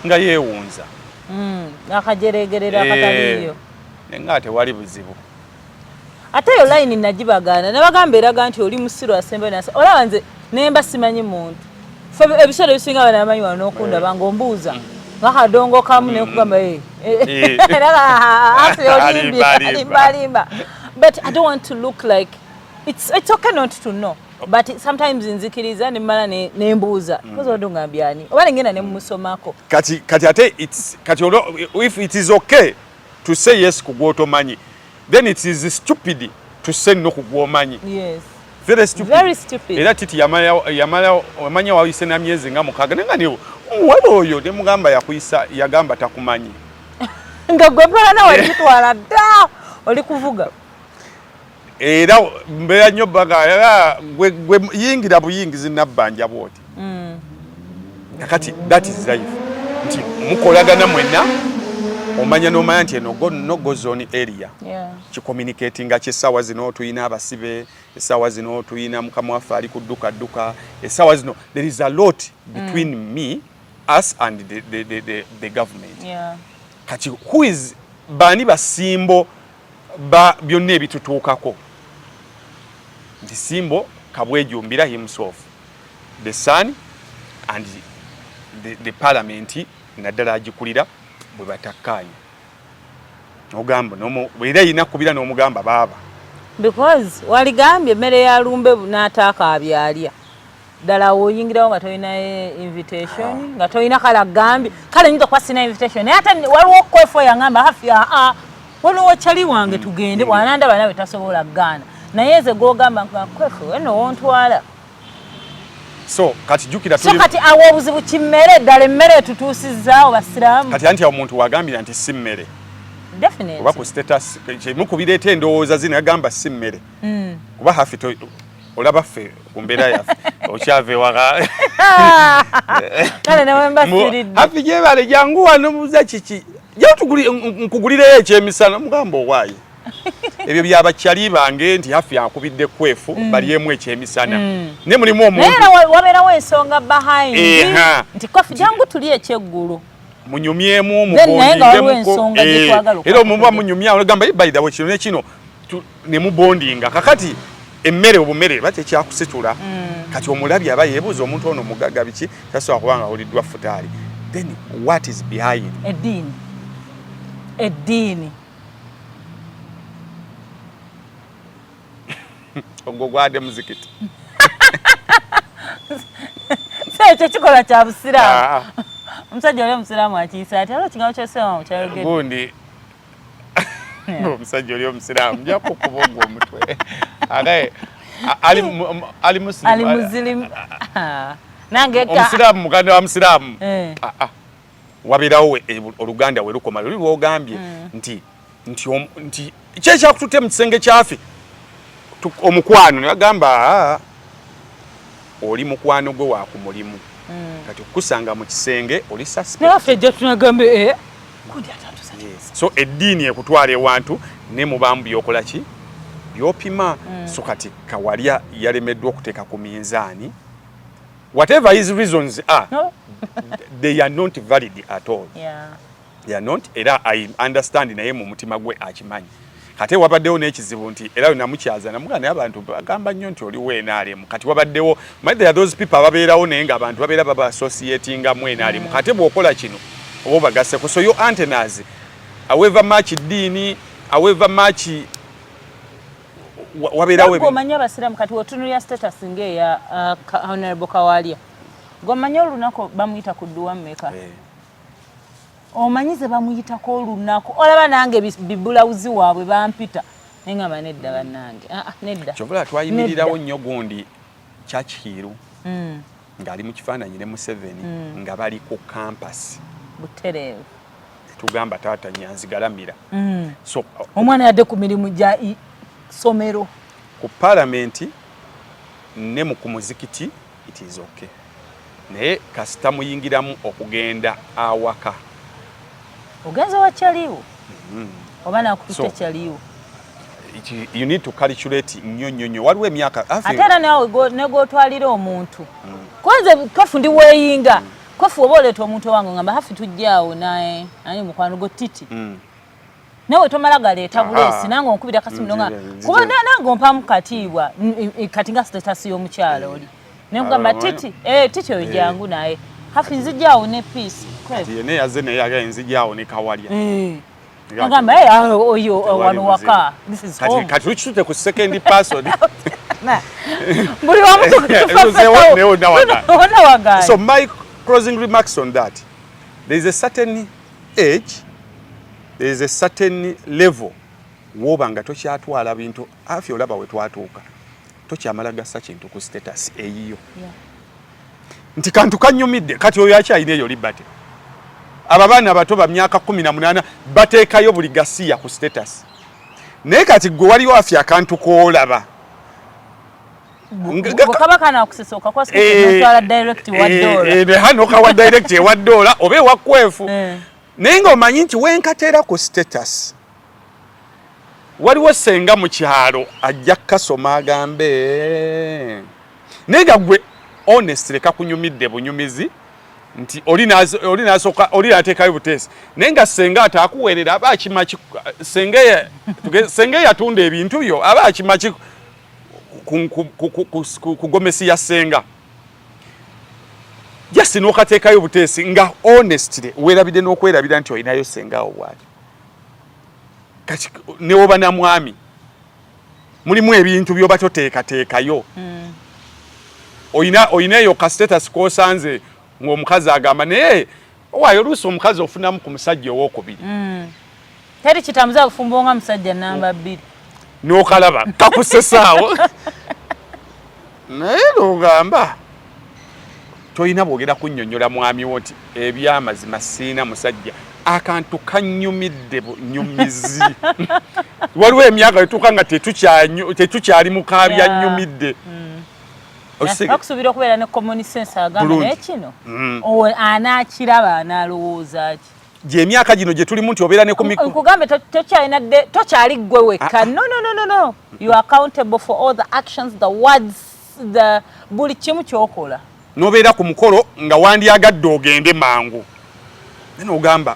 nga yeewunza. Akajeregerera akataliiyo. Eh, nga tewali buzibu. Ate eyo layini nagibagaana, nabagamba eraga nti oli musiru asembayo nasa. Olaba nze nemba simanyi muntu, fe ebiseera ebisinga banamanyi wano n'okundaba nga ombuuza nga kadongo kamu, nekugamba eh, eh. Alimba, but I don't want to look like it's okay not to know, but sometimes nzikiriza nemala nembuuza kozi wadde ongambye ani oba nengenda nemumusomako. Kati ate kati if it is okay to say yes ku gwotomanyi, then it is stupid to say no ku gwomanyi. Yes. Very stupid. Very stupid. Era Titi yamala wamanya wayise na myezi nga 6, naye nga ni omuwala oyo nemugamba yakuyisa, yagamba takumanyi. Nga gwe mpala nawe gitwala dda oli kuvuga. Era mbeera nnyo baga gwe yingira buyingizi nabbanja bwoti. Kakati that is life. Nti mukolagana mwenna, omanya n'omanya nti eno no go zone area. Kicommunicatinga ki? Essaawa zino tulina abasibe, essaawa zino tulina mukama waffe ali kudduka dduka, essaawa zino there is a lot between me, us and the government. Kati who is, baani basimbo ba byonna ebitutuukako? Nti Simbo Kabwejumbira himself, the son and the parliament, naddala agikulira, bwe batakkaanya, ogamba era yina kubira n'omugamba baaba. Because waligambye emmere ya lumbe n'ataaka abyalya ddala, woyingirawo nga tolina invitation, nga tolina kale agambye kale nyinza kuba sina invitation, naye ate waliwo kwefo yaŋŋamba, "Hafi, aa, waliwo kyali wange, tugende." Bwanandaba nawe tasobola kugaana, naye nze gwogamba nga kwefu eno wontwala. So kati jjukira So kati awo obuzibu kimmere ddala, emmere etutuusizaawo basiraamu. Kati anti awo omuntu wagambira nti si mmere. Definitely. Oba ku status kimu ku bireeta endowooza zino, yagamba si mmere. Kuba hafi olaba ffe ku mbeera yaffe okyava ewaka. Kale newe mbasiridde. Hafi gyebale, jangu wano, muza kiki, nkugulireyo ekyemisana, mugamba owaayi ebyo byabakyali bange nti hafi akubidde kwefu balyemu ekyemisana, ne mulimu naye omuntu era wabeerawo ensonga behind nti kofi, jangu tuli ekyeggulu. Munyumyemu. Then naye nga waliwo Mubondingemuko. ensonga gye twagala Era omuba okukola. Munyumya ogamba, "By the way, kino ne kino," ne mubondinga. Kakati emmere, obumere ba tekyakusitula. Kati omulabi aba yeebuuza, omuntu ono mugagga biki, tasobola kubanga awuliddwa futaali, then what is behind? Eddiini, eddiini. Ogwo gwadde muzikiti. Si ekyo kikola kya busiraamu? Ah. Omusajja oli omusiraamu akiyisa ati aliwo ekigambo kyosiraamu kyayogedde. Gundi omusajja oli omusiraamu nja kukuba ogwo omutwe ate ali ali musilimu. Ali muzilimu nange Omusiraamu muganda wa musiraamu. Eh. Ah, ah. Wabeerawo oluganda we lukoma luli lwogambye nti ki ekyakututte mu kisenge kyaffe, omukwano ne bagamba, "Ah, oli mukwano gwe wa ku mulimu, kati okukusanga mu kisenge oli suspect." Naye ffe ejja tunagambe, eh, gundi atatusa. Yes. So eddiini ekutwala ewantu ne mubaamu byokola ki byopima. So kati Kawalya yalemeddwa okuteeka ku minzaani. Whatever his reasons are, No? they are not valid at all. They are not. Era I understand, naye mu mutima gwe akimanyi. Kate wabaddewo n'ekizibu nti era namukyaza namugamba, naye abantu bagamba nnyo nti oli WNRM. Kati wabaddewo, there are those people ababeerawo naye ng'abantu babeera baba associatinga mu NRM. Kate bw'okola kino oba obagasseko. So your antennas, however much ddiini, however much wabeerawo. Omanyi abasiraamu, kati wotunulya status ng'eya Honorable Kawalya, gweomanyi olunaku bamuyita ku dduwa mmeka? Eh. Omanyi ze bamuyitako olunaku, olaba nange bibulawuzi waabwe bampita, neŋamba nedda bannange. Ah, ah, nedda. Kyovula twayimirirawo nnyo gundi Churchill ng'ali mu kifaananyi ne Museveni nga bali ku campus. Butereevu. Tugamba taata Nyanzi galamira. So omwana yadde ku mirimu gya somero. Ku palamenti ne mu ku muzikiti it is okay, naye kasita muyingiramu okugenda awaka. Ogenze wakyaliwo oba nakututte kyaliwo. You need to calculate nnyo nnyo nnyo. Waliwo emyaka ate era nawe negwotwalira omuntu, kwanze kafu ndi weeyinga kofu, oba oleeta omuntu owange ngamba hafi tujjaawo naye ani mukwano gwo titi. Nawe tomala galeeta buleesi, nange onkubira kasimu nonga kuba nange ompamu katiibwa kati nga status y'omukyalo oli nenkugamba, "Titi, eh, titi oyo jangu naye hafi nzijjaawo ne peace." Kati yene yazze naye agaye nzijjaawo ne Kawalya. Agamba, "Hey, ah, oyo wano waka, this is home." Kati tukitute ku second person. Buli wamu. Tufafe. So my closing remarks on that, there is a certain age, there is a certain level woba nga tokyatwala bintu afi. Olaba we twatuuka, tokyamala gassa kintu ku status eyiyo nti kantu kanyumidde. Kati oyo akyalina eyo liberty. Abo abaana abato ba myaka 18 bateekayo buli gasiya ku status, naye kati gwe waliwo afi akantu koolaba Kaba kanakusesa okakwasitwala direct wa dola. Hano kawa direct ewa dola oba ewa kwefu. Naye ng'omanyi nti wenkateera ku status, waliwo senga mu kyalo ajja kasoma agambe, naye nga gwe honestly kakunyumidde bunyumizi nti oli nasooka oli nateekayo buteesi, naye nga senga ataakuweerera aba akima, senga eyatunda ebintu byo aba akima ku gomesi ya senga. Just n'okateekayo buteesi nga honestly weerabidde n'okwerabira nti olinayo senga awo bw'ati. Kati newoba na mwami, mulimu ebintu byoba toteekateekayo. Oyina eyo ka status k'osanze ng'omukazi agamba, naye owaayo oluusi omukazi ofunamu ku musajja owookubiri. Teri kitambuza bufumbo nga musajja namba 2. N'okalaba kakusesaawo, naye n'ogamba tolina bwogera kunnyonnyola mwami wo nti ebyamazima siina musajja, akantu kanyumidde bunyumizi. Waliwo emyaka etuuka nga tetukyali mukaabya nyumidde. Bakusuubira okubeera ne common sense, agamba naye kino anaakiraba anaalowooza ki? Gyemyaka gino gye tulimu nti obeera ne ku Nkugambe, tokyalina, tokyali ggwe wekka. No, no, no, no, no, you are accountable for all the actions, the words, the buli kimu kyokola. N'obeera ku mukolo nga wandyagadde ogende mangu, naye n'ogamba,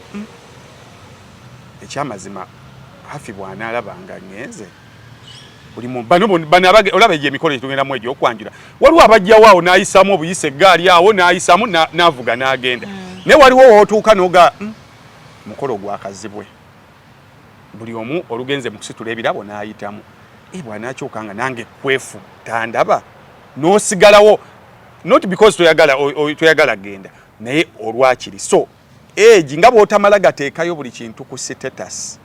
ekyamazima Hafi bw'anaalaba nga ŋŋenze buli bano bano olaba egyo emikolo gyetugendamu egy'okwanjula, waliwo abajjawo awo n'ayisaamu obuyisa eggaali awo n'ayisaamu n'avuga n'agenda, naye waliwo wootuuka n'oga mukolo gwakazibwe, buli omu olugenze mu kusitula ebirabo n'ayitamu, bw'anaakyuka nga nange kwefu tandaba, n'osigalawo, not because toyagala toyagala genda, naye olwakiri. So egi nga bw'otamala gateekayo buli kintu ku status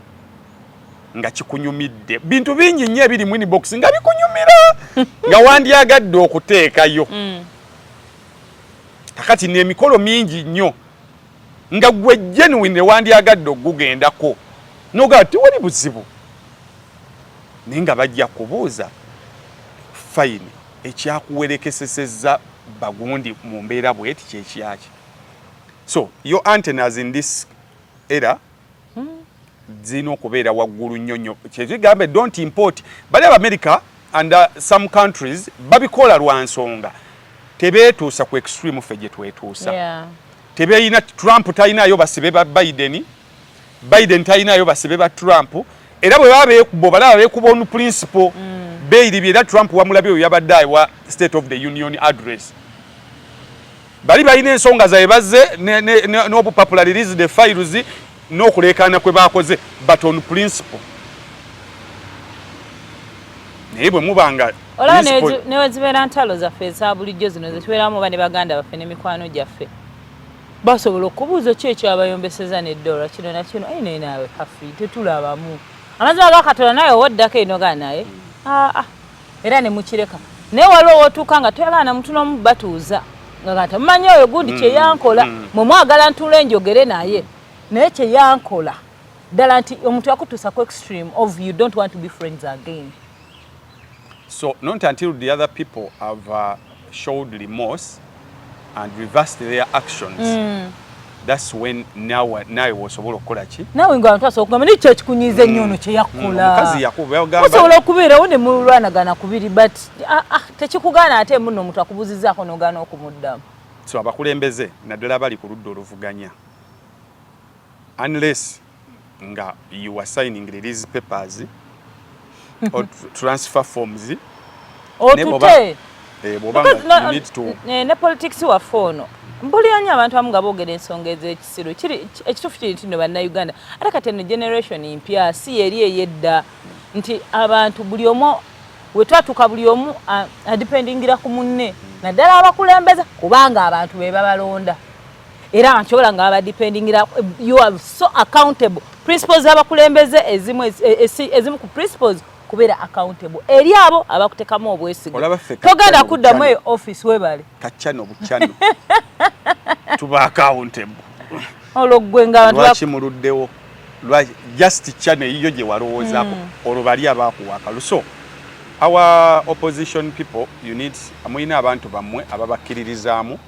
nga kikunyumidde, bintu bingi nnyo ebiri mu inbox nga bikunyumira nga wandyagadde okuteekayo. Kakati n'emikolo mingi nnyo nga gwe genuine wandyagadde okugugendako, nogaa tewali buzibu, naye nga bajja kubuuza, fine, ekyakuwerekesesezza bagundi mu mbeera bweti kyekyaki? So your antennas in this era zirina okubeera waggulu nnyo nnyo. Kyekigambe don't import. Bali Abamerica and some countries babikola lwa nsonga tebeetuusa ku extreme ffe gye twetuusa. Tebeeyina, Trump talinayo basibe ba Biden, Biden talinayo basibe ba Trump, era bwe baba beekuba obalaba beekuba on principle. Beeyiribye era Trump wamulabye bwe yabadde awa State of the Union Address, bali balina ensonga zaabwe, bazze n'obupapula, release the files, n'okuleekaana kwe bakoze, but on principle. Naye bwe mubanga Olaba newe zibeera ntalo zaffe eza bulijjo zino zetubeeramu oba ne baganda baffe n'emikwano gyaffe, basobola okubuuza ki ekyabayombeseza neddola kino na kino, ayi naye naawe Hafi tetulabamu amazima ga Katonda, naye owoddako eno ga naye aa era ne mukireka. Naye waliwo wotuuka nga toyagala na muntu n'omu batuuza nga nti mumanyi oyo gundi kyeyankola, mwe mwagala ntuule njogere naye, naye kyeyankola ddala nti omuntu yakutuusa ku extreme of you don't want to be friends again. So not until the other people have showed remorse and reversed their actions, that's when now nawe wosobola okukola ki? Naawe nga abantu asobola okugamba naye kyekikunyiiza ennyo ono kyeyakola. Omukazi yakuba ogamba Musobola okubeerawo ne mulwanagana kubiri, but tekikugaana ate muno omuntu akubuuzizaako n'ogaana okumuddamu. So abakulembeze naddala bali ku ludda oluvuganya, unless nga you are signing release papers or transfer forms, otute bw'oba nga you need to ne politics waffe ono mpulira nnyo abantu abamu nga boogera ensonga ez'ekisiru. Kiri ekituufu kiri nti nno Bannayuganda ate kati eno generation mpya, si yeri ey'edda nti abantu buli omu we twatuuka buli omu adependingira ku munne, naddala abakulembeze, kubanga abantu be babalonda era abantu kyobola nga babadependingira. You are so accountable. Principles z'abakulembeze ezimu ezimu ku principles kubeera accountable eri abo abakutekamu obwesige. Olaba ffe Togenda kacano kuddamu bucano. eyo office webale. Kacano bucano tuba accountable. Olwo ggwe nga abantu Lwaki muluddewo? Lwaki just channel eyiyo gye walowoozaako? Olwo bali abakuwa akalu. So Our opposition people, you need, mulina abantu bammwe ababakkiririzaamu.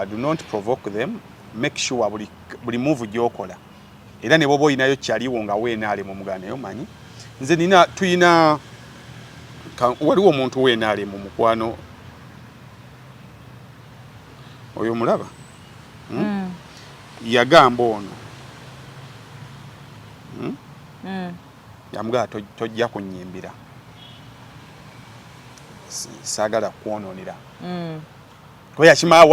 Do not provoke them. Make sure buli move gy'okola, era ne bwoba olinayo kyaliwo nga weenaalemu, omuganda naye omanyi nze nina tuyina waliwo omuntu weenaalemu, mukwano oyo mulaba, Yagamba ono, Yamugamba, "Tojja kunnyimbira, saagala kwonoonera." Kuba yakima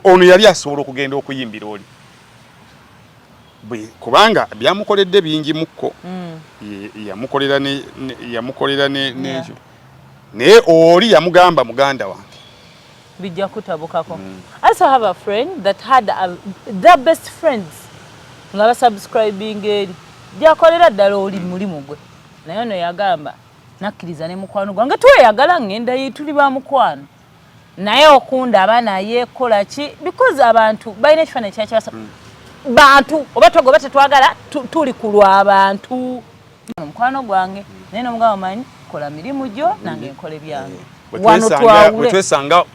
ono yali asobola okugenda okuyimbira oli, kubanga byamukoledde bingi mukko. Yamukolera yamukolera n'ekyo, naye oli yamugamba, "Muganda wange, bijja kutabukako." I also have a friend that had their best friends nga basubscribing eri gyakolera ddala oli mulimu gwe, naye ono yagamba, "Nakkiriza ne mukwano gwange, tweyagala, ngenda tuli ba mukwano, naye okundaba naye kola ki?" Because abantu balina ekifaananyi kyakyabasa bantu, oba twaga oba tetwagala, tuli ku lw'abantu. Mukwano gwange naye nomugamba, "Manyi kola mirimu gyo, nange nkola ebyange." Bwe Wano bwe twawule. Twesanga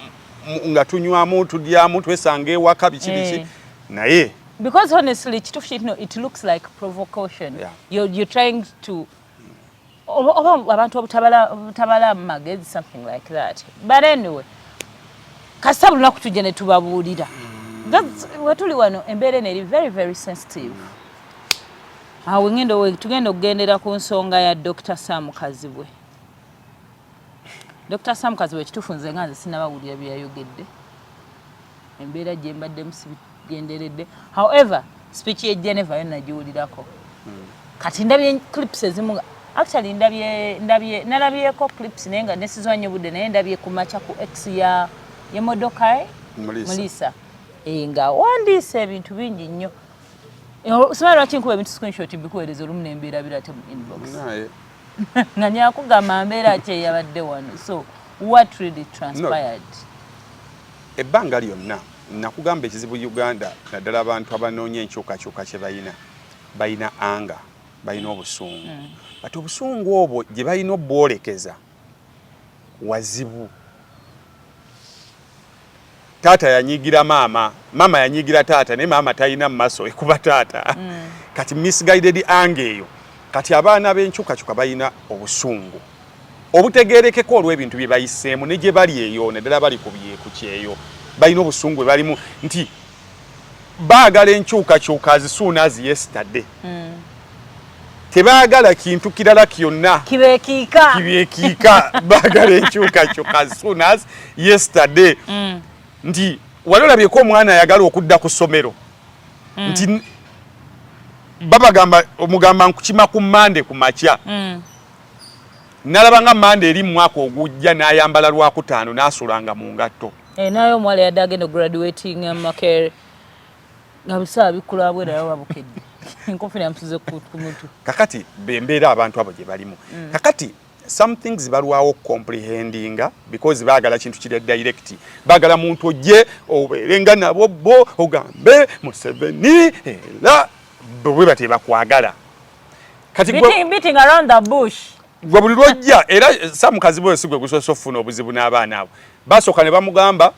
nga tunywamu, tulyamu, twesanga ewaka, biki biki, naye Because honestly, kituufu kino, it looks like provocation. You're trying to oba abantu obutabala mu magezi, something like that. But anyway, kasita buli lunaku tujja ne tubabuulira. Wetuli wano, embeera eno eri very very sensitive. Awo ngenda tugenda okugendera ku nsonga ya Dr. Sam Kazibwe. Dr. Sam Kazibwe, ekituufu nze nga nze sinnabawulira bye yayogedde, embeera gye mbaddemu sibigenderedde. However, speech ye Geneva yo nagiwulirako. Kati ndabye clips ezimu actually ndabye nalabyeko clips, naye nga nesizwa nnyo budde, naye ndabye ku makya ku X ya ye Modokai Mulisa. Mulisa. Nga wandiise ebintu bingi nnyo. Simanyi lwaki nkuba ebintu screenshot mbikuweereza olumu nembeerabira ate mu inbox. Naye Nga nyakugamba mbeera ki eyabadde wano. So what really transpired? Ebbanga lyonna nakugamba, ekizibu Uganda, naddala abantu abanoonya enkyukakyuka, kye balina, balina anga, balina obusungu, but obusungu obwo gye balina obwolekeza wazibu. Taata yanyigira maama, maama yanyigira taata, naye maama talina mu maaso ekuba taata. Kati misguided anger eyo. Kati abaana b'enkyukakyuka balina obusungu obutegerekeka olw'ebintu bye bayiseemu ne gye bali eyo, naddala bali ku kyeyo, balina obusungu bwe balimu nti baagala enkyukakyuka as soon as yesterday. Tebaagala kintu kirala kyonna kibekiika. Kibekiika. Baagala enkyukakyuka as soon as yesterday. Nti wali olabyeko omwana ayagala okudda ku ssomero nti babagamba, omugamba, "Nkukima ku Mande ku makya." Nalaba nga Mande eri mu mwaka ogujja, n'ayambala Lwakutaano, n'asulanga mu ngatto. Eh, naye omuwala yadde agenda graduating Makerere nga bisaa bikkula bwera yababukedde enkofira yamusuze ku mutwe. Kakati bembeera abantu abo gye balimu. Kakati some things balwawo comprehendinga because baagala kintu kiri direct, baagala muntu ojje obeere nga nabo bo ogambe Museveni, era bwe batebakwagala. Kati Beating around the bush. Gwe buli lwojja, era Sam Kazibwe si gwe gusoose okufuna obuzibu n'abaana abo. Basooka ne bamugamba,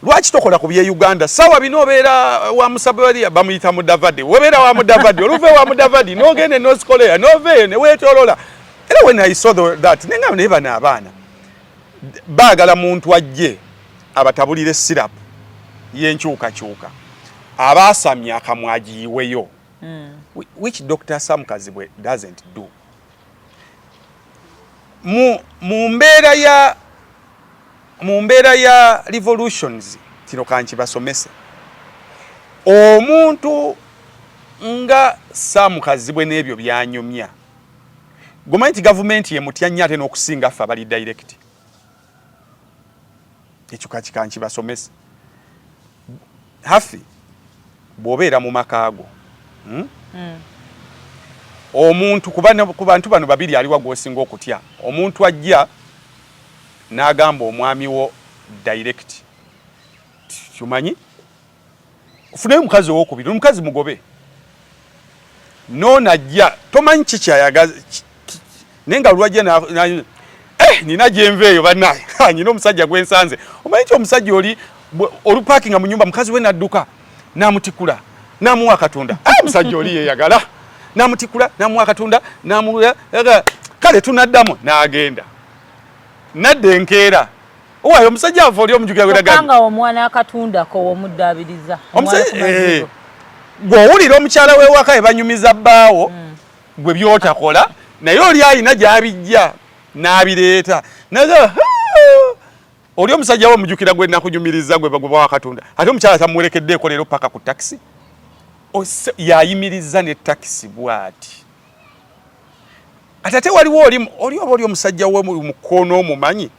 "Lwaki tokola ku bye Uganda? Sawa bino obeera wa Musabali, bamuyita Mudavadi, webeera wa Mudavadi, oluva wa Mudavadi n'ogenda e North Korea, n'ova eyo ne weetolola." Era when I saw that, nenga naye bano abaana baagala muntu ajje abatabulire syrup y'enkyukakyuka, abaasamya akamwa agiyiweyo, which Dr. Sam Kazibwe doesn't do. Mu mbeera ya revolutions, kino kankibasomese, omuntu nga Sam Kazibwe n'ebyo byanyumya, gomanyi nti gavumenti yemutya nnyo ate n'okusinga ffe abali direct. Ekyo kaki kankibasomese. Hafi bw'obeera mu makaago, Omuntu ku bantu bano babiri aliwa gw'osinga okutya? Omuntu ajja n'agamba omwami wo direct, "Kimanyi ofunayo omukazi owokubiri, omukazi mugobe." Noono ajja, tomanyi kikyayagaza, Naye nga lwajja nina gyenva eyo bannaye, nyina omusajja gwensanze. Omanyi nti omusajja oli olupakinga mu nyumba, mukazi we nadduka n'amutikula n'amuwa Katonda. Omusajja oli yeyagala, n'amutikula n'amuwa Katonda, n'amuwa kale tunaddamu n'agenda nadda enkeera. Owaye omusajja ava oli omujukira. Gwegamba omwana akatundako womuddaabiriza. Gw'owulira omukyala w'ewaka ebanyumiza bbaawo gwe byotakola, naye oli ayina gy'abijja n'abireeta. Naye oli omusajja we omujukira gwe nakunyumiriza gwe bagoba Katonda, ate omukyala tamuwerekeddeeko leero paka ku takisi yayimiriza ne takisi bw'ati. Ate ate waliwo oli oli oba oli omusajja we mukono omumanyi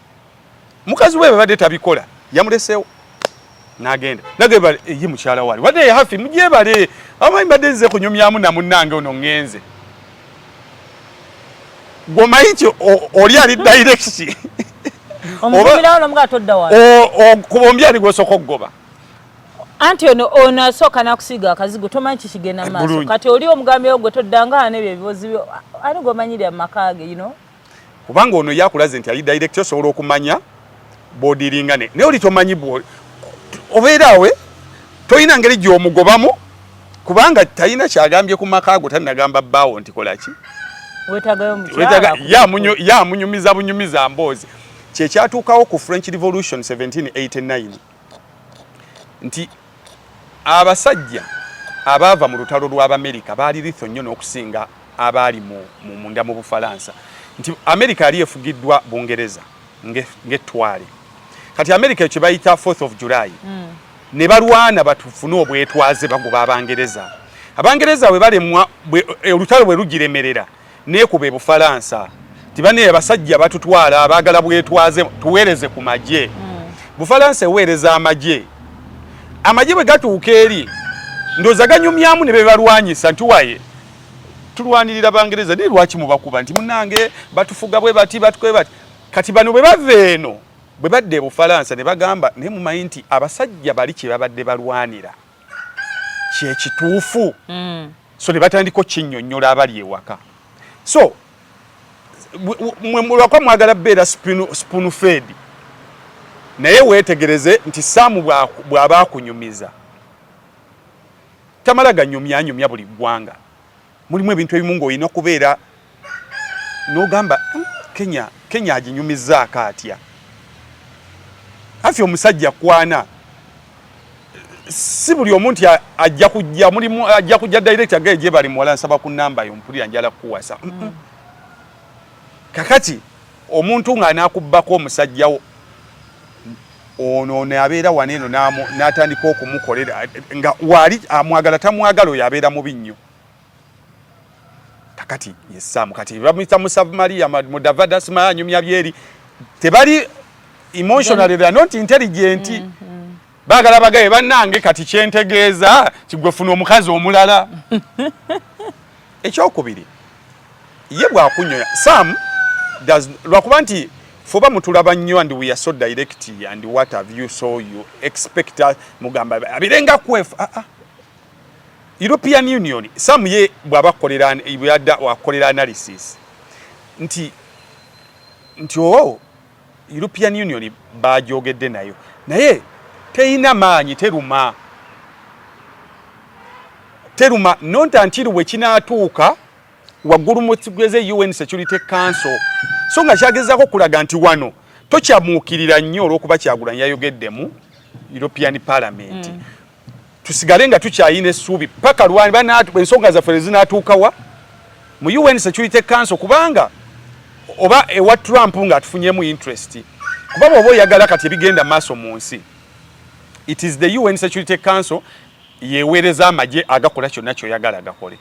mukazi we babadde tabikola, yamuleseewo n'agenda nageba ye mukyala wali wadde hafi mugyebale amanyi mbadde nze kunyumyamu na munnange ono ŋŋenze. Gwomanyi nti oli ali direct. Ku bombi ani gwosooka okugoba? Anti ono ono asooka nakusiiga akazigo, tomanyi kikigenda mu maaso. Kati oli omugambyewo gwe toddanga nebyo ebibozi byo, ani gwomanyirira mu maka ge, you know? Kubanga ono yakulaze nti ali direct, osobola okumanya bw'odiringa ne naye oli tomanyi obeeraawe tolina ngeri gy'omugobamu kubanga talina kyagambye ku maka go, talinagamba bbaawo nti kola ki. Ye amunyumiza bunyumiza mboozi. Kyekyatuukawo ku French Revolution 1789 nti abasajja abaava mu lutalo lw'Abamerika baali lethal nnyo n'okusinga abaali munda mu Bufalansa, nti Amerika yali efugiddwa Bungereza ng'ettwale. Kati Amerika ekyo bayita 4th of July, ne balwana batufune obwetwaze, bagoba Abangereza. Abangereza bwe balemwa, olutalo bwe lugiremerera, neekuba Ebufalansa ti bane abasajja batutwala, abaagala bwetwaze, tuweereze ku magye. Bufalansa eweereza amagye. Amagye bwe gatuuka eri, ndowooza ganyumyamu ne bebalwanyisa nti waye tulwanirira Bangereza, naye lwaki mubakuba? Nti munange batufuga bwe bati, batukwe bati. Kati bano bwe bava eno, bwe badda e Bufalansa ne bagamba, naye mumanyi nti abasajja bali kye babadde balwanira kyekituufu. So ne batandika okinnyonnyola abali ewaka. So lwakuba mwagala beera spoon fed, naye weetegereze nti Saamu bw'aba akunyumiza tamala ganyumyanyumya buli ggwanga. Mulimu ebintu ebimu ng'olina okubeera n'ogamba, Kenya, Kenya aginyumizaako atya?" Afi omusajja kwana si buli omuntu ajja kujja, mulimu ajja kujja direct agaye gye bali, "Muwala, nsaba ku namba yo, mpulira njala kukuwasa." Kakati omuntu ng'anaakubbako omusajjawo ono, ono abeera wano eno n'atandika okumukolera nga waali amwagala tamwagala, oyo abeera mubi nnyo. Kakati yesaamu kati bamuyita Musa Maria Mudavadi simanya anyumya byeri, tebali emotionally, they are not intelligent. Baagala bagaye bannange. Kati kyentegeeza kigwefuna omukazi omulala. Ekyokubiri, ye bwakunyoya sam does lwakuba nti fuba mutulaba nnyo and we are so direct and what have you, so you expect mugamba abirenga kwefu. Ah, ah. European Union, Sam ye bw'aba akolera, bw'adda wakolera analysis nti oh, European Union bagyogedde nayo, naye teyina maanyi, teruma, teruma not until bwe kinaatuuka waggulu mugeze UN Security Council. So nga kyagezaako okulaga nti wano tokyamuukirira nnyo olw'okuba Kyagulanyi yayogedde mu European Parliament. Tusigale nga tukyayina essuubi paka lwani ensonga zaffe zinaatuukawa mu UN Security Council, kubanga oba ewa Trump ng'atufunyemu interest, kuba bw'oba oyagala kati ebigenda maaso mu nsi, it is the UN Security Council yeweereza amagye agakola kyonna kyoyagala gakole.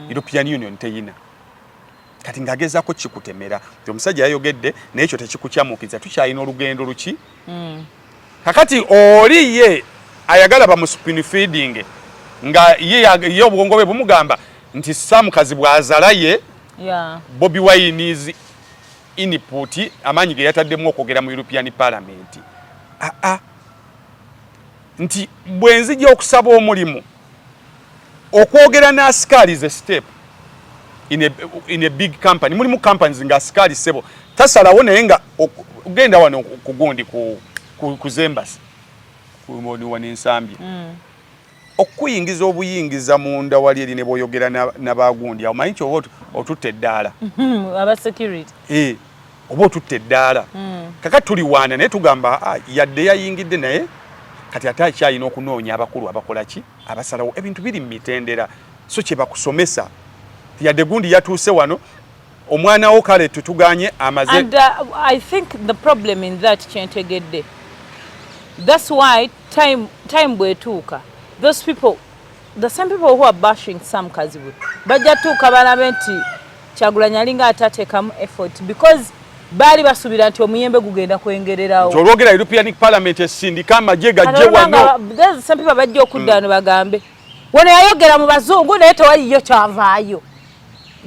European Union teyina. Kati ng'agezaako kikutemera nti omusajja yayogedde, naye ekyo tekikukyamuukiriza, tukyalina olugendo luki. Kakati oli ye ayagala bamu spoon feeding nga ye obwongo bwe bumugamba nti Samukazi bw'azala ye Bobi Wine's input, amaanyi ge yataddemu okwogera mu European Parliament, aa nti bwe nzija okusaba omulimu okwogera n'asikaali ze step. In a big company, mulimu companies nga asikaali sebo tasalawo, naye nga ogenda wano ku gundi ku zembasi wano Ensambya, okuyingiza obuyingiza munda wali eri ne bw'oyogera n'abagundi awo, manyi nti oba otutta eddaala. Aba security. Eh, oba otutta eddaala. Kaka tuliwaana, naye tugamba, "Ah, yadde yayingidde, naye kati ate akyalina okunoonya abakulu abakola ki, abasalawo." Ebintu biri mu mitendera, so kye bakusomesa, yadde gundi yatuuse wano, omwana wo kale tetuganye amaze. And I think the problem in that, kyentegedde, that's why time bwetuuka, those people, the same people who are bashing Sam Kazibwe, bajja tuuka balabe nti Kyagulanyi alinga atateekamu effort, because baali basuubira nti omuyembe gugenda kwengererawo. Nti olwogera European Parliament esindika amagye gajje wano. There's some people bajja okudda wano bagambe, "Wano yayogera mu bazungu, naye tewaliyo kyavaayo."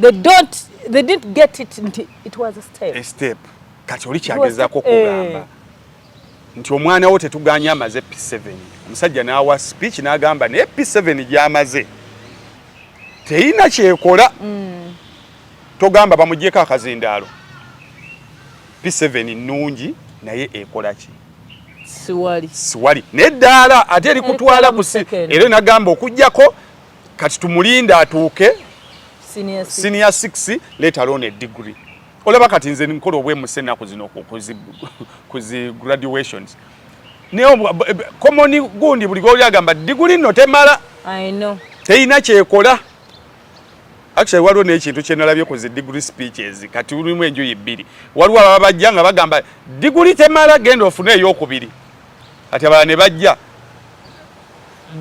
They didn't get it nti it was a step. A step. Kati oli kyagezaako okugamba nti omwana wo tetuganye amaze P7, omusajja n'awa speech n'agamba, naye P7 gy'amaze teyina kyekola. Togamba bamugyeko akazindaalo. P7 nnungi, naye ekola ki? Siwali. Siwali neddaala ate erikutwala mu ku second. Era nagamba okugjako kati tumulinde atuuke senior six. Senior 6, let alone a degree. Olaba kati nze nkola obwemuse ennaku zino ku zi graduations, naye common gundi buli gwoli agamba diguli nno temala. I know. Teyina kyekola. Actually, waliwo n'ekintu kye nalabye ku zi degree speeches. Kati mulimu enjuyi bbiri. Waliwo ababa bajja nga bagamba diguli temala, genda ofune eyokubiri. Kati abalala ne bajja,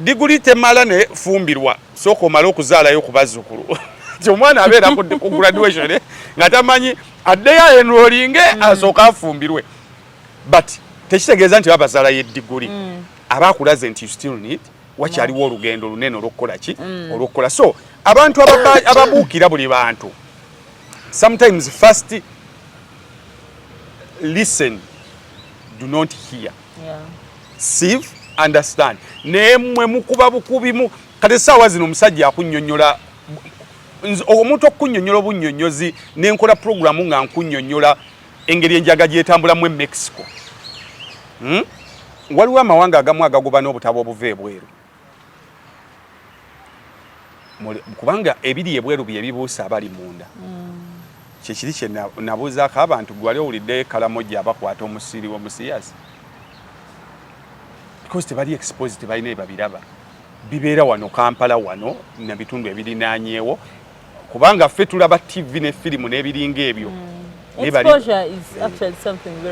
diguli temala, ne fumbirwa, sooka omale okuzaalayo ku bazzukulu. Ti omwana abeera ku graduation nga tamanyi addeyo enrollinge, asooka afumbirwe. But tekitegeeza nti babazaalayo eddiguli. Aba akulaze nti you still need, wakyaliwo olugendo lunene olw'okukola ki, olw'okukola. So abantu ababuukira buli bantu, sometimes first listen, do not hear. See, understand. Naye mmwe mukuba bukubimu. Kati essaawa zino omusajja akunnyonnyola, omuntu okunnyonnyola obunnyonnyozi, nenkola puroguramu nga nkunnyonnyola engeri enjaga gyetambulamu e Mexico, Waliwo amawanga agamu agagoba n'obutabo obuva ebweru. Kubanga ebiri ebweru bye bibuusa abali munda. Kyekiri kye nabuuzaako abantu, gwali owulidde Kalamoja abakwata omusiri w'omusiyasi, because tebali exposed, tebalina ebabiraba bibeera wano Kampala wano na bitundu ebirinaanyeewo, kubanga ffe tulaba TV ne firimu n'ebiringa ebyo.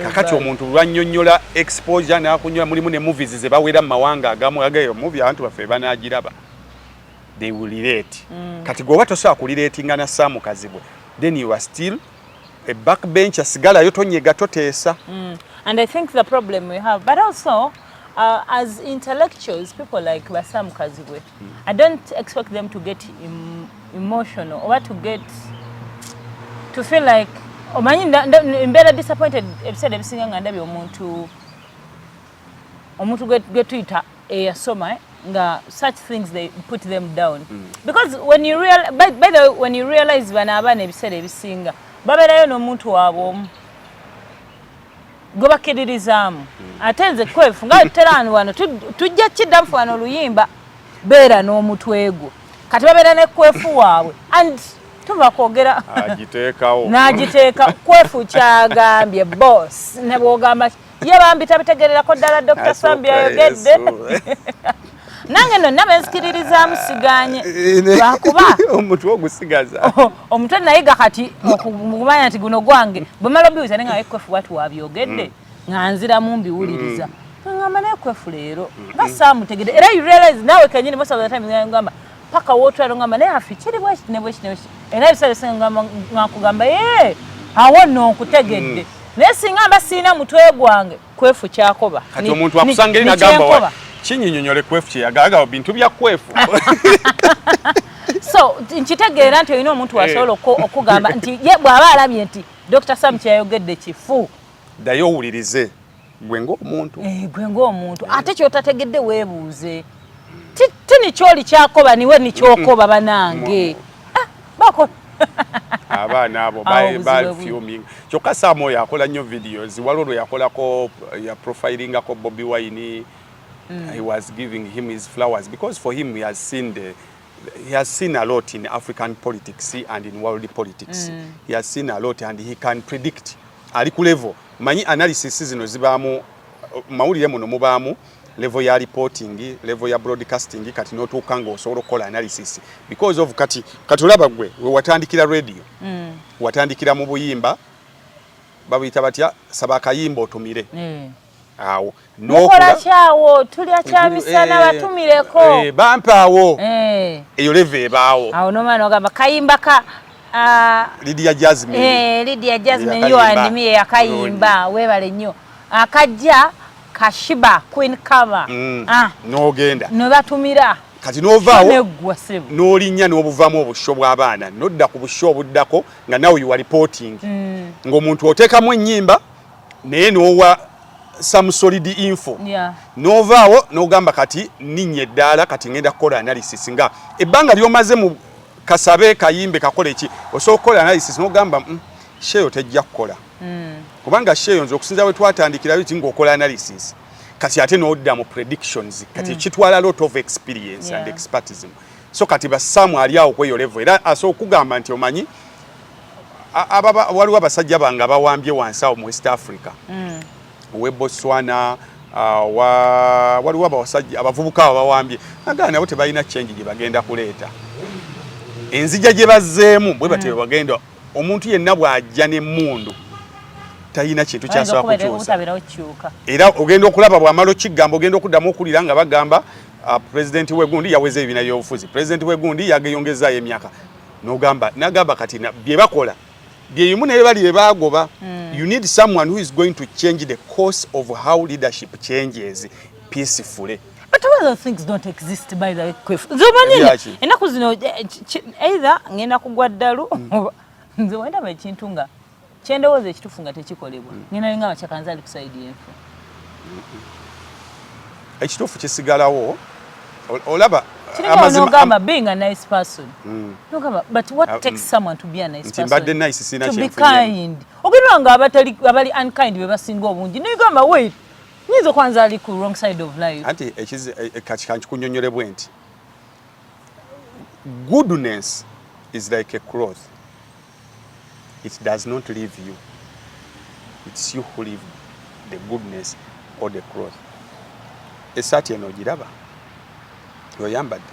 Kakati omuntu lwannyonnyola exposure n'akunyola, mulimu ne movies ze bawera mu mawanga agamu, agayo movie abantu baffe banagiraba, they will relate. Kati gweoba tosobola kurelatinga na Sam Kazibwe, then you are still a backbench, asigalayo, tonyega, toteesa. And I think the problem we have, but also as intellectuals, people like ba Sam Kazibwe, I don't expect them to get emotional or to get to feel like, omanyi, mbeera disappointed ebiseera ebisinga nga ndabye omuntu gwe tuyita eyasoma, nga such things, they put them down. Because when you real, by the way, when you realize bano abaana ebiseera ebisinga babeerayo n'omuntu waabwe omu gwe bakkiririzaamu. Ate nze kwefu nga terani wano tujja kiddamu wano oluyimba, beera n'omutwe gwo. Kati babeera ne Kwefu waabwe, and tuva kwogera. Agiteekawo. N'agiteeka Kwefu kyagambye boss, ne bwogamba ye bambi tabitegererako ddala. Dr. Sam byayogedde, nange nno naba enzikiririzaamu, siganye lwakuba omutwe ogusigaza. Omutwe nayiga kati okumanya nti guno gwange. Bwe mala obiwuliza, naye nga Kwefu bwati wabyogedde, nga nziramu mbiwuliriza, ngamba naye Kwefu leero nga saamutegedde. Era you realize naawe kenyini most of the time ngamba paka wootwala, ngamba naye afi kiri bwekiti ne bwekiti ne bwekiti. Era ebiseera ebisinga nga nkugamba, ye awo nno nkutegedde, naye singa mba siina mutwe gwange, Kwefu kyakoba Kati omuntu akusanga eri nagamba, "Kinyinyonyole Kwefu kyeyagala bintu bya Kwefu." So nkitegeera nti olina omuntu wasobola okugamba nti ye bw'aba alabye nti Dr. Sam kyeyayogedde kifu. Ddayo owulirize gwe ng'omuntu. Gwe ng'omuntu, ate kyotategedde weebuuze. Ti nikyooli kyakoba niwe nikyokoba banange. Ah, bako Abaana abo bafuming. Kyokka Sam oyo akola nnyo videos. Waliwo lwe yakolako, ya profilingako Bobi Wine. He was giving him his flowers because for him he has seen a lot in African politics and in world politics. He has seen a lot and he can predict. Ali ku level, manyi analysis zino zibaamu mawulire, muno mubaamu level ya reporting, level ya broadcasting, kati n'otuuka ng'osobola okukola analysis because of kati olaba gwe we watandikira radio, watandikira mu buyimba, babuyita batya, saba akayimba otumire. Awo mukola kyawo, tulya kyamisana, batumireko. Bampaawo. Eyo level ebaawo. Awo nomala nogamba kayimba ka Lydia Jasmine. Lydia Jasmine, you and me, yakayimba, webale nnyo, akajja kashiba Queen Cover. Ah. N'ogenda. Ne batumira. Kati n'ovaawo. Neggwa, ssebo. N'olinnya n'obuvaamu obusho bw'abaana, n'odda ku busho obuddako nga nawe you are reporting, ng'omuntu oteekamu ennyimba naye n'owa some solid info. N'ovaawo n'ogamba kati ninnya eddaala, kati ngenda kukola analysis, nga ebbanga ly'omaze mu kasabe kayimbe kakole ki, osobola okukola analysis n'ogamba show eyo tejja kukola, kubanga show eyo nze okusinza we twatandikirayo ti ng'okola analysis, kati ate n'odda mu predictions, kati kitwala lot of experience and expertism. So kati basaamu ali awo kweyo level, era asobola okugamba nti omanyi waliwo abasajja bange abawambye wansi awo mu West Africa, owe Botswana, waliwo abasajja abavubuka abo bawambye, agala nabo tebalina change gye bagenda kuleeta. Enzija gye bazzeemu bwe batyo bagenda. Omuntu yenna bw'ajja n'emmundu talina kintu kyasobola kukyusa. Butabeerawo kikyuka. Era ogenda okulaba bw'amala okigamba, ogenda okuddamu okulira nga bagamba pulezidenti w'egundi yaweze ebibiina by'obufuzi, pulezidenti w'egundi yageyongezaayo emyaka, nogamba nagamba kati bye bakola byebimu naye bali bye baagoba. You need someone who is going to change the course of how leadership changes peacefully. But all those things don't exist, by the way, Cliff. Zomanyi Ebyaki? Ennaku zino either ngenda kugwa ddalu oba nze wendaba ekintu nga kyendowooza ekituufu nga tekikolebwa, ngenda nga abacakanzi ali ku side y'enfu. Ekituufu kisigalawo. Olaba Kiringa nogamba being a nice person, nogamba, but what takes someone to be a nice Nti person? Mbadde nice, sirina To be kyenfunye. kind, ogenda nga abatali abali unkind be basinga obungi, nogamba wait, nyinza okwanza ali ku wrong side of life. Anti kati kankikunyonyole bwe nti, goodness is like a cloth. It does not leave you, it's you who leave the goodness or the cloth. Esaati eno ogiraba oyambadde,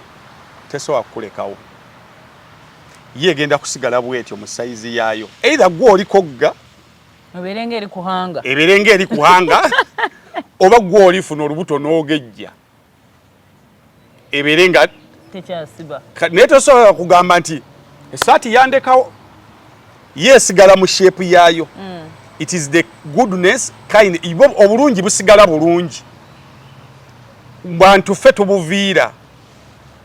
tesobola kukulekawo, ye egenda kusigala bwetyo mu size yaayo, either gwe olikogga Ebeere nga eri kuhanga. Ebeere nga eri kuhanga, oba gwe olifuna olubuto n'ogejja ebeere nga Tekyasiba. Naye tosobola kugamba nti esaati yandekawo, ye esigala mu shape yaayo. It is the goodness kind. Obulungi busigala bulungi, bantu ffe tubuviira,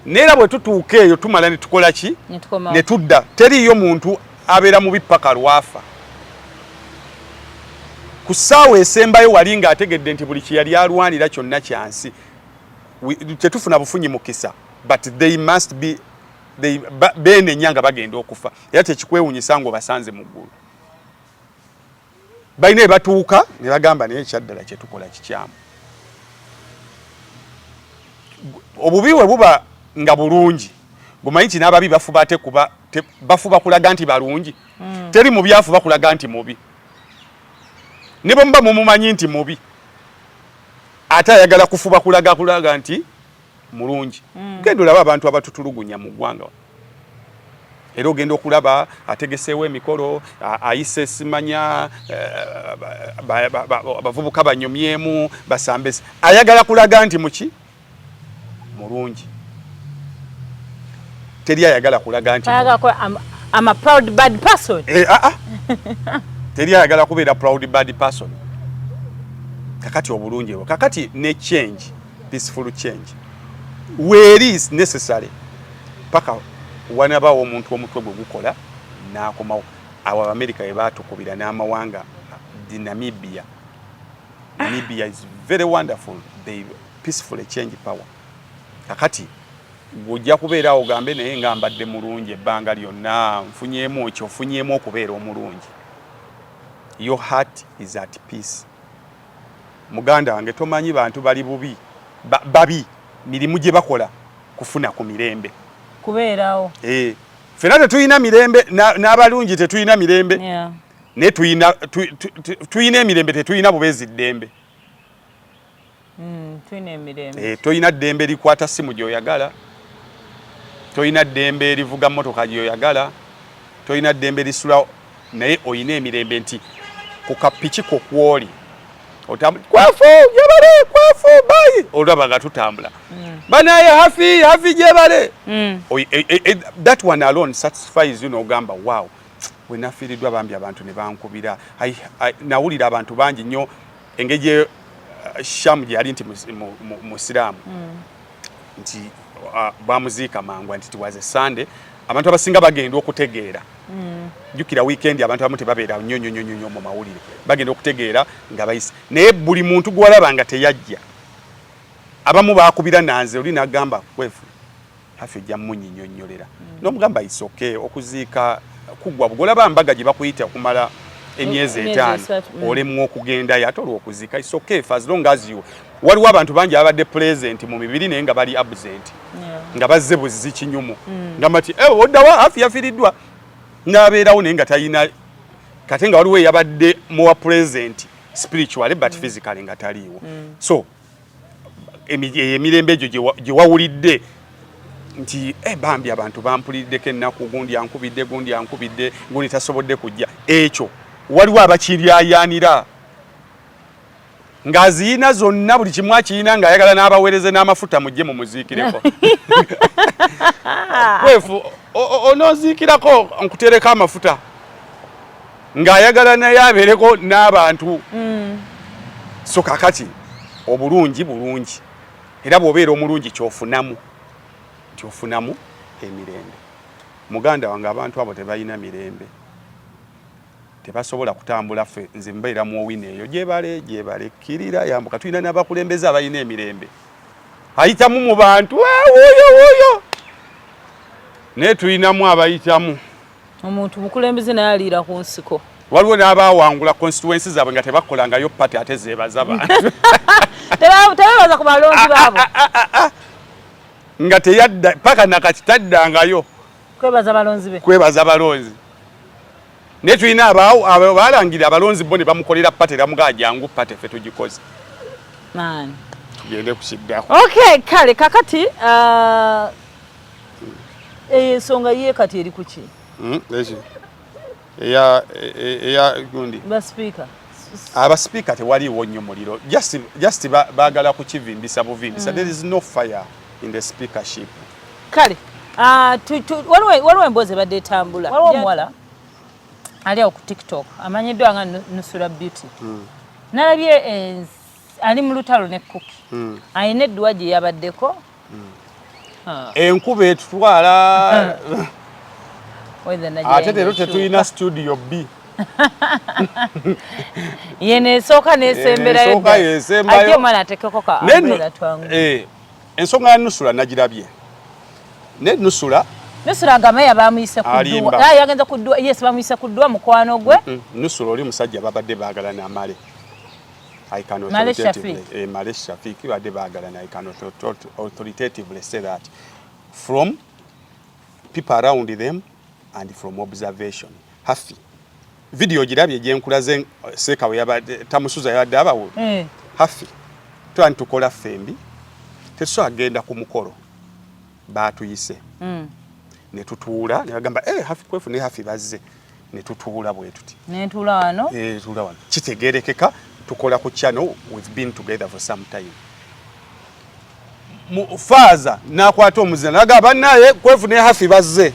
neera bwe tutuuka eyo tumala ne tukola ki? Ne tukomawo. Ne tudda. Teriiyo muntu abeera mubi paka lwafa. Ku ssaawa esembayo wali ng'ategedde nti buli kye yali alwanira kyonna kyansi. Tetufuna bufunyi mukisa, but they must be they, beenenya nga bagenda okufa, era tekikwewunyisa ng'obasanze mu ggulu. Balina ebatuuka ne bagamba, naye ekyaddala kyetukola kikyamu. Obubi bwe buba nga bulungi, gumanyi nti n'ababi bafuba ate kuba bafuba kulaga nti balungi. Teri mubi afuba kulaga nti mubi, ne bwe muba mumumanyi nti mubi, ate ayagala kufuba kulaga nti mulungi. Genda olaba abantu abatutulugunya mu ggwanga, era ogenda okulaba ategeseewo emikolo, ayise simanya abavubuka banyumyemu basambe, ayagala kulaga nti muki mulungi. Teri ayagala kulaga nti Ayagala I'm a proud bad person. Eh, ah, ah. Teri ayagala kubeera proud bad person. Kakati obulungi bwo, kakati ne change, peaceful change where is necessary, paka wanabawo omuntu omutwe gwe gukola n'akomawo. Awo Abamerika bwe baatukubira n'amawanga, the Namibia. Namibia is very wonderful, they peacefully change power. Kakati Ojja kubeera awo ogambe, naye nga mbadde mulungi ebbanga lyonna, nfunyeemu ki? Ofunyeemu okubeera omulungi. Your heart is at peace. Muganda wange, tomanyi bantu bali bubi, babi mirimu gye bakola kufuna ku mirembe. Kubeerawo. Eh, ffenna tetulina mirembe, n'abalungi tetulina mirembe, naye tulina emirembe, tetulina bubeezi ddembe. Tulina emirembe. Eh, tolina ddembe likwata simu gy'oyagala, tolina ddembe livuga mmotoka gy'oyagala, tolina ddembe lisula, naye oyina emirembe nti ku kapiki ko kwoli Kwefu gyebale, Kwefu bayi, olaba nga tutambula banaye, Hafi, Hafi gyebale. That one alone satisfies you, n'ogamba, wow, we nafiiriddwa bambi abantu ne bankubira. Nawulira abantu bangi nnyo engeri Shamu gye yali nti musiraamu, nti bamuziika mangu, nti it was a Sunday. Abantu abasinga bagenda okutegeera, jjukira weekend abantu abamu tebabeera nnyo nnyo nnyo nnyo mu mawulire, bagenda okutegeera nga bayise. Naye buli muntu gwalaba nga teyajja, abamu bakubira nanze oli nagamba, Kwefu, Hafi ojja munyinyonnyolera, n'omugamba it's okay, okuziika kuggwa. Bw'olaba mbaga gye bakuyita okumala emyezi Emyezi 5, 3. olemwa okugendayo ate olw'okuziika, it's okay for as long as you, waliwo abantu bangi ababadde present mu mibiri naye nga bali absent, nga bazze buzzi kinyumu, ngamba ti, "Eh, oddawa? Hafi yafiiriddwa," n'abeerawo naye nga talina kate, nga waliwo eyabadde more present spiritually but physically nga taliiwo. So emirembe egyo gye wawulidde nti, eh, bambi abantu bampuliddeko ennaku, gundi ankubidde, gundi ankubidde, gundi tasobodde kujja, ekyo waliwo abakiryayanira ng'aziyina zonna, buli kimu akiyina, ng'ayagala n'abaweereze n'amafuta, mujje mumuziikireko. Kwefu, onooziikirako nkutereko amafuta, ng'ayagala naye abeereko n'abantu. So kakati obulungi bulungi, era bw'obeera omulungi kyofunamu nti ofunamu emirembe. Muganda wange, abantu abo tebalina mirembe, tebasobola kutambula. Ffe nze mbeera mu Owino eyo, gyebale gyebale kkirira yambuka, tulina n'abakulembeze abalina emirembe, ayitamu mu bantu, "Eh, wuuyo wuuyo," naye tulinamu abayitamu. Omuntu mukulembeze naye aliira ku nsiko. Waliwo n'abawangula constituency zaabwe nga tebakolangayo party, ate zeebaza bantu. Tebebaza ku balonzi baabo. Nga teyadda paka nakati taddangayo kwebaza balonzi be. Kwebaza balonzi. Naye tulina abaawo abo balangira abalonzi bo ne bamukolera party, eramugaa jangu party ffe tugikoze. Man. Tugende ku kiddako. Okay, kale kakati eyo ensonga ye kati eri kuki? Eki eya eya gundi. Basipiika. Abasipiika tewaliiwo nnyo muliro, just baagala kukivimbisa buvimbisa. There is no fire in the speakership. Kale waliwo emboozi ebadde etambula. Waliwo omuwala ali awo ku TikTok amanyiddwa nga Nusura Beauty. Nalabye ali mu lutalo ne Cookie, alina edduwa gye yabaddeko. Ah, Enkuba etutwala. Weather nagira Ate leero ng'ekyuka. Tetulina studio B. Yeno esooka nesemberayo. Esooka yesembayo. Ate omwana atekeko ka Naye umbrella twangu. Eh, ensonga ya Nusula nagirabye, ne Nusula Nusura agamba ya bamuyise ku Alimba. dduwa. Ah, yagenze ku dduwa. Yes, bamuyise ku dduwa mukwano gwe. Nusula oli musajja babadde baagala Male. I can Male authoritatively, Shafiq. eh, Male Shafiq babadde baagala. I can authoritatively say that from people around them and from observation. Hafi video girabye gyenkulaze seeka we yabadde tamusuza, yabadde abawo. Hafi tuba nitukola ffembi, tetusobola kugenda ku mukolo baatuyise ne tutuula ne bagamba, eh, Hafi Kwefu ne Hafi bazze, ne tutuula bwe tuti. Nentuula wano. Eh, tuula wano, kitegerekeka tukola ku channel, we've been together for some time. Mu faaza n'akwata omuzina n'agamba, bannaye Kwefu ne Hafi bazze,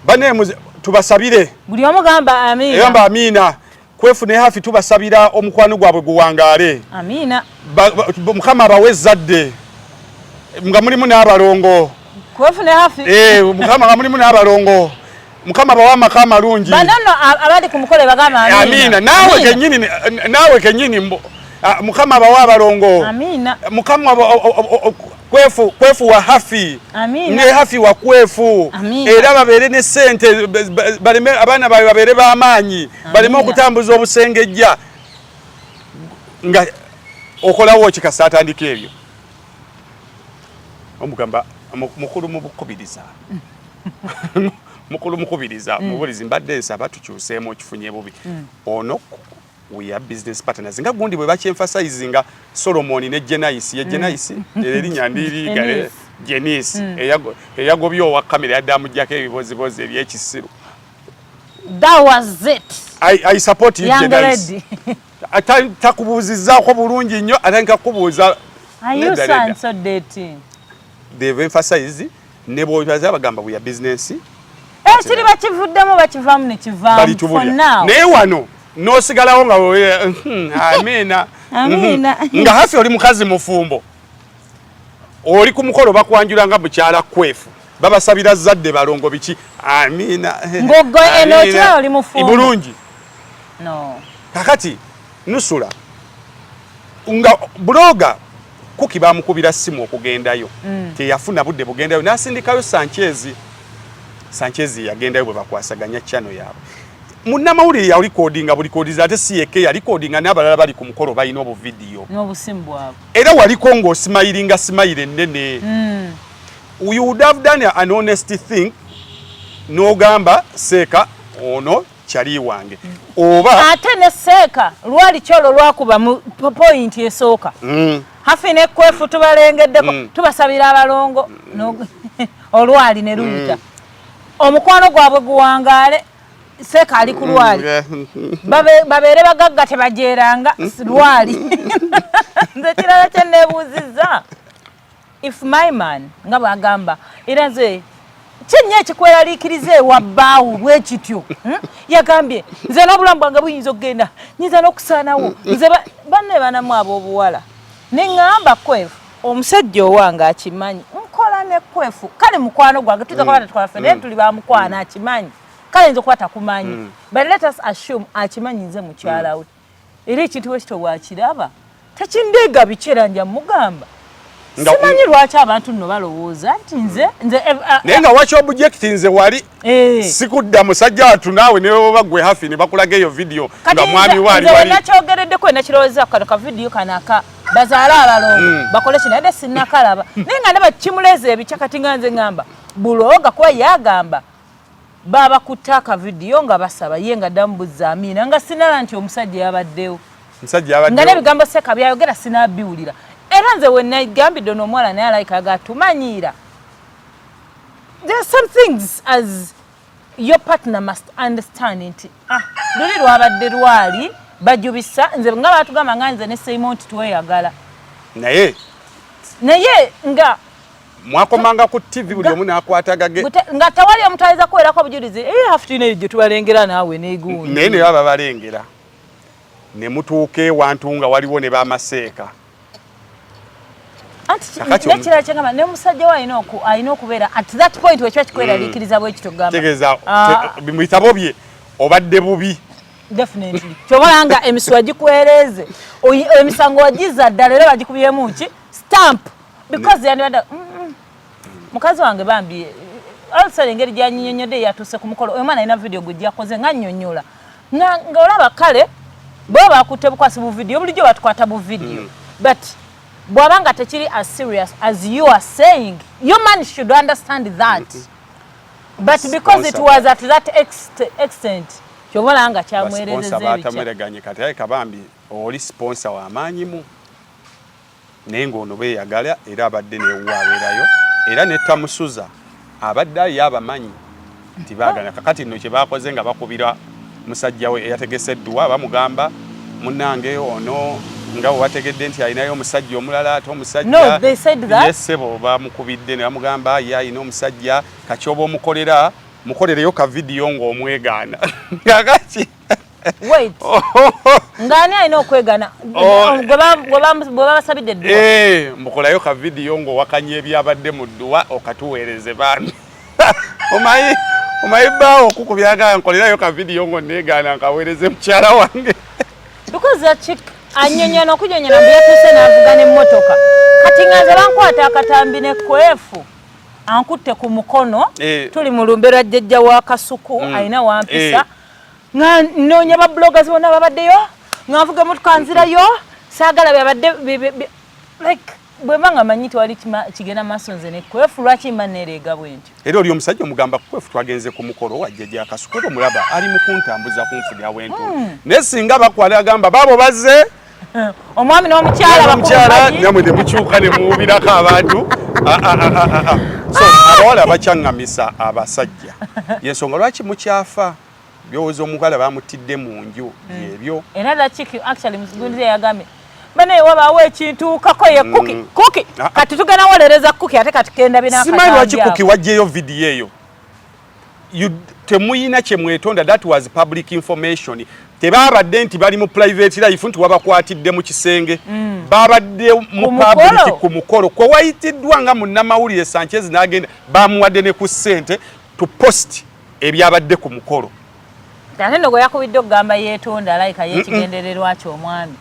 bannaye tubasabire. Buli omu gamba amiina. Egamba amiina. Kwefu ne Hafi tubasabira omukwano gwabwe guwangaale. Amiina. Mukama abawe ezzadde nga mulimu n'abalongo. Kwefu ne Hafi. Eh, Mukama nga mulimu n'abalongo, Mukama abawe amaka amalungi. Banono abali ku mukolo bagamba amiina. Amiina. Naawe Amiina. kenyini, naawe kenyini mbu, ah, Mukama abawe abalongo. Amiina. Mukama Kwefu, Kwefu wa Hafi ne Hafi wa Kwefu, era babeere ne ssente, baleme abaana baabwe babeere b'amaanyi, baleme okutambuza obusengejja. Nga okolawo ki kasita atandika ebyo? Omugamba mukulu mubukubiriza, mukulu mukubiriza, mubulizi mbadde nsaba tukyuseemu, okifunye bubi. Ono we are business partners, nga gundi bwe bakyemphasizinga Solomon ne Jenice ye Jenice, erinnya ndiriga Jenice, eyagobye owa kamera yadde amuggyako ebibozibozi ebyekisiru. That was it. I support you, Jenice. Takubuuzizzaako bulungi nnyo, atandika kukubuuza. They've emphasized ne bw'obaza bagamba we are business. Ekiri bakivuddemu, bakivaamu ne kivaamu. Naye wano n'osigalawo nga amiina. Amiina. Nga Hafi oli mukazi mufumbo, oli ku mukolo bakwanjula nga mukyala Kwefu, babasabira zadde, balongo, biki, amiina. Ng'oggo eno okira oli mufumbo. Bulungi. No. Kakati nusula nga blogger Kuki bamukubira simu okugendayo, teyafuna budde bugendayo, n'asindikayo Sanchez. Sanchez yagendayo bwe bakwasaganya channel yaabwe. Munnamawulire yarecordinga burecordinga, ate si yekka yarecordinga, n'abalala bali ku mukolo balina obuvidiyo n'obusimu bwabwe. Era waliko ng'osmilinga smile ennene. You would have done an honest thing n'ogamba Seeka ono kyali wange oba Ate ne Seeka lwali kyolo lwakuba mu point esooka. Hafi ne Kwefu tubalengeddeko, tubasabira abalongo, olwali ne luyita. Omukwano gwabwe guwangaale. Seeka ali ku lwali. Babeere bagagga, tebajeeranga lwali. Nze kirala kye neebuuzizza, if my man nga bw'agamba, era nze kinnya ekikweraliikiriza ewa bbaawo bwe kityo, Yagambye nze n'obulamu bwange buyinza okugenda, nyinza n'okusaanawo nze banne banamu ab'obuwala. Ne ŋŋamba Kwefu, omusajja owange akimanyi nkola ne Kwefu, kale mukwano gwange, tuyinza kuba tetukola ffe, naye tuli bamukwano, akimanyi. Kale yinza okuba takumanyi, but let us assume akimanyi nze mukyala we, era ekintu bwekityo bwakiraba tekindeega biki, era nja mugamba. Simanyi lwaki abantu nno balowooza nti nze Naye nga waki object nze wali sikudda musajja watu naawe ne oba gwe Hafi ne bakulaga eyo video nga mwami wali wali nakyogereddeko, nakirowooza kano ka video kano aka bazaale abalongo, bakole kino, yadde sinnakalaba, naye nga ndaba kimuleeza ebikya. Kati nga nze ŋŋamba blogger, kuba yagamba babakutte akavidiyo nga basaba, ye nga ddamu buzza amiina, nga sinala nti omusajja yabaddewo, nga n'ebigambo Seka byayogera sinabiwulira. Era nze wenagambidde n'omuwala naye alayika aga tumanyiira. There are some things as your partner must understand nti ah, luli lwabadde lwali bajubisa. Nze nga batugamba nga nze ne Seimo nti tweyagala, naye naye nga mwakomanga ku TV buli omu n'akwata gage, nga tewali omuntu ayinza kuweerako obujulizi. Hafi tulina ebyo gye tubalengera naawe negundi. Naye ne baba balengera ne mutuuka ewantu nga waliwo ne bamaseeka. Anti nekirala kyengamba, ne musajja we alina okubeera at that point wekiba kikweraliikiriza bwe kityo gamba. Tegeeza mu bitabo bye obadde bubi. Definitely, kyobola nga emisuwa gikwereeze, emisango wagiza ddala, era bagikubyemu ki stamp, because yandibadde mukazi wange bambi. Also engeri gyanyinyonnyodde yatuuse ku mukolo, omwana alina video gwe gyakoze nga nnyonnyola nga olaba kale bwe bakutte bukwasi bu video, bulijjo batukwata bu video, but bw'aba nga tekiri as serious as you are saying, your man should understand that. But because it was at that extent, kyobola nga kyamwerezeza. Batamuleganye kati aye kabambi oli sponsor w'amaanyi mu, naye ng'ono beeyagala, era abadde newuwa abeerayo, era ne Tamusuza abadde ayo abamanyi nti baagala. Kakati nno kye baakoze nga bakubira musajja we eyategese edduwa, bamugamba munnange ono nga bwe bategedde nti alinayo omusajja omulala, ate omusajja yessebo bamukubidde ne bamugamba ye alina omusajja, kakyoba omukolera mukolereyo ka vidiyo ng'omwegaana. Kakati Wait, ng'ani alina okwegana? Oh. Gwe babasabidde edduwa? Eh, mukolayo ka vidiyo ng'owakanya ebyabadde mu dduwa okatuweereze bambi. Omanyi bbaawo okukubyaga nkolerayo ka vidiyo ng'onneegaana nkaweereze mukyala wange. Because that chick annyonnyola n'okunyonnyola mbu yatuuse n'avuga n'emmotoka. Kati nga nze bankwata akatambi ne Kwefu ankutte ku mukono, tuli mu lumbe lwa jjajja wa Kasuku, alina wampisa, nga nnoonya ba bloggers bonna babaddeyo, nga nvuga emotoka nzirayo, saagala byabadde like bwe mba nga manyi tewali kigenda maaso nze ne Kwefu, lwaki mba neereega bwe ntyo? Era oli omusajja omugamba, "Kwefu, twagenze ku mukolo wa jjajja Kasuku, era omulaba ali mu kuntambuza kunfunira wentu." Naye singa bakwala agamba baabo bazze omwami n'omukyala. Omukyala namwe ne mukyuka ne muwubirako abantu. Ah, ah, ah, ah, ah. So abawala bakyaŋŋamisa abasajja, yensonga lwaki mukyafa. Byowooza omuwala bamutidde mu nju byebyo. Era that chick actually mugundize yagambye banaye wabaawo ekintuukako ye Kuki. Kuki. Ah, ah. Kati tugenda wolereza Kuki, ate kati kenda. Simanyi lwaki Kuki wajjeyo vidiyo eyo. Temuyina kyemwetonda, that was public information. Tebabadde nti bali mu private life nti wabakwatidde mu kisenge, babadde mu Ku mukolo. public ku mukolo kwe wayitiddwa nga munnamawulire Sanchez n'agenda, bamuwadde ne ku ssente to post ebyabadde ku mukolo. Ate nno gwe yakubidde okugamba yeetonda, alayika yekigendererwa kyo omwami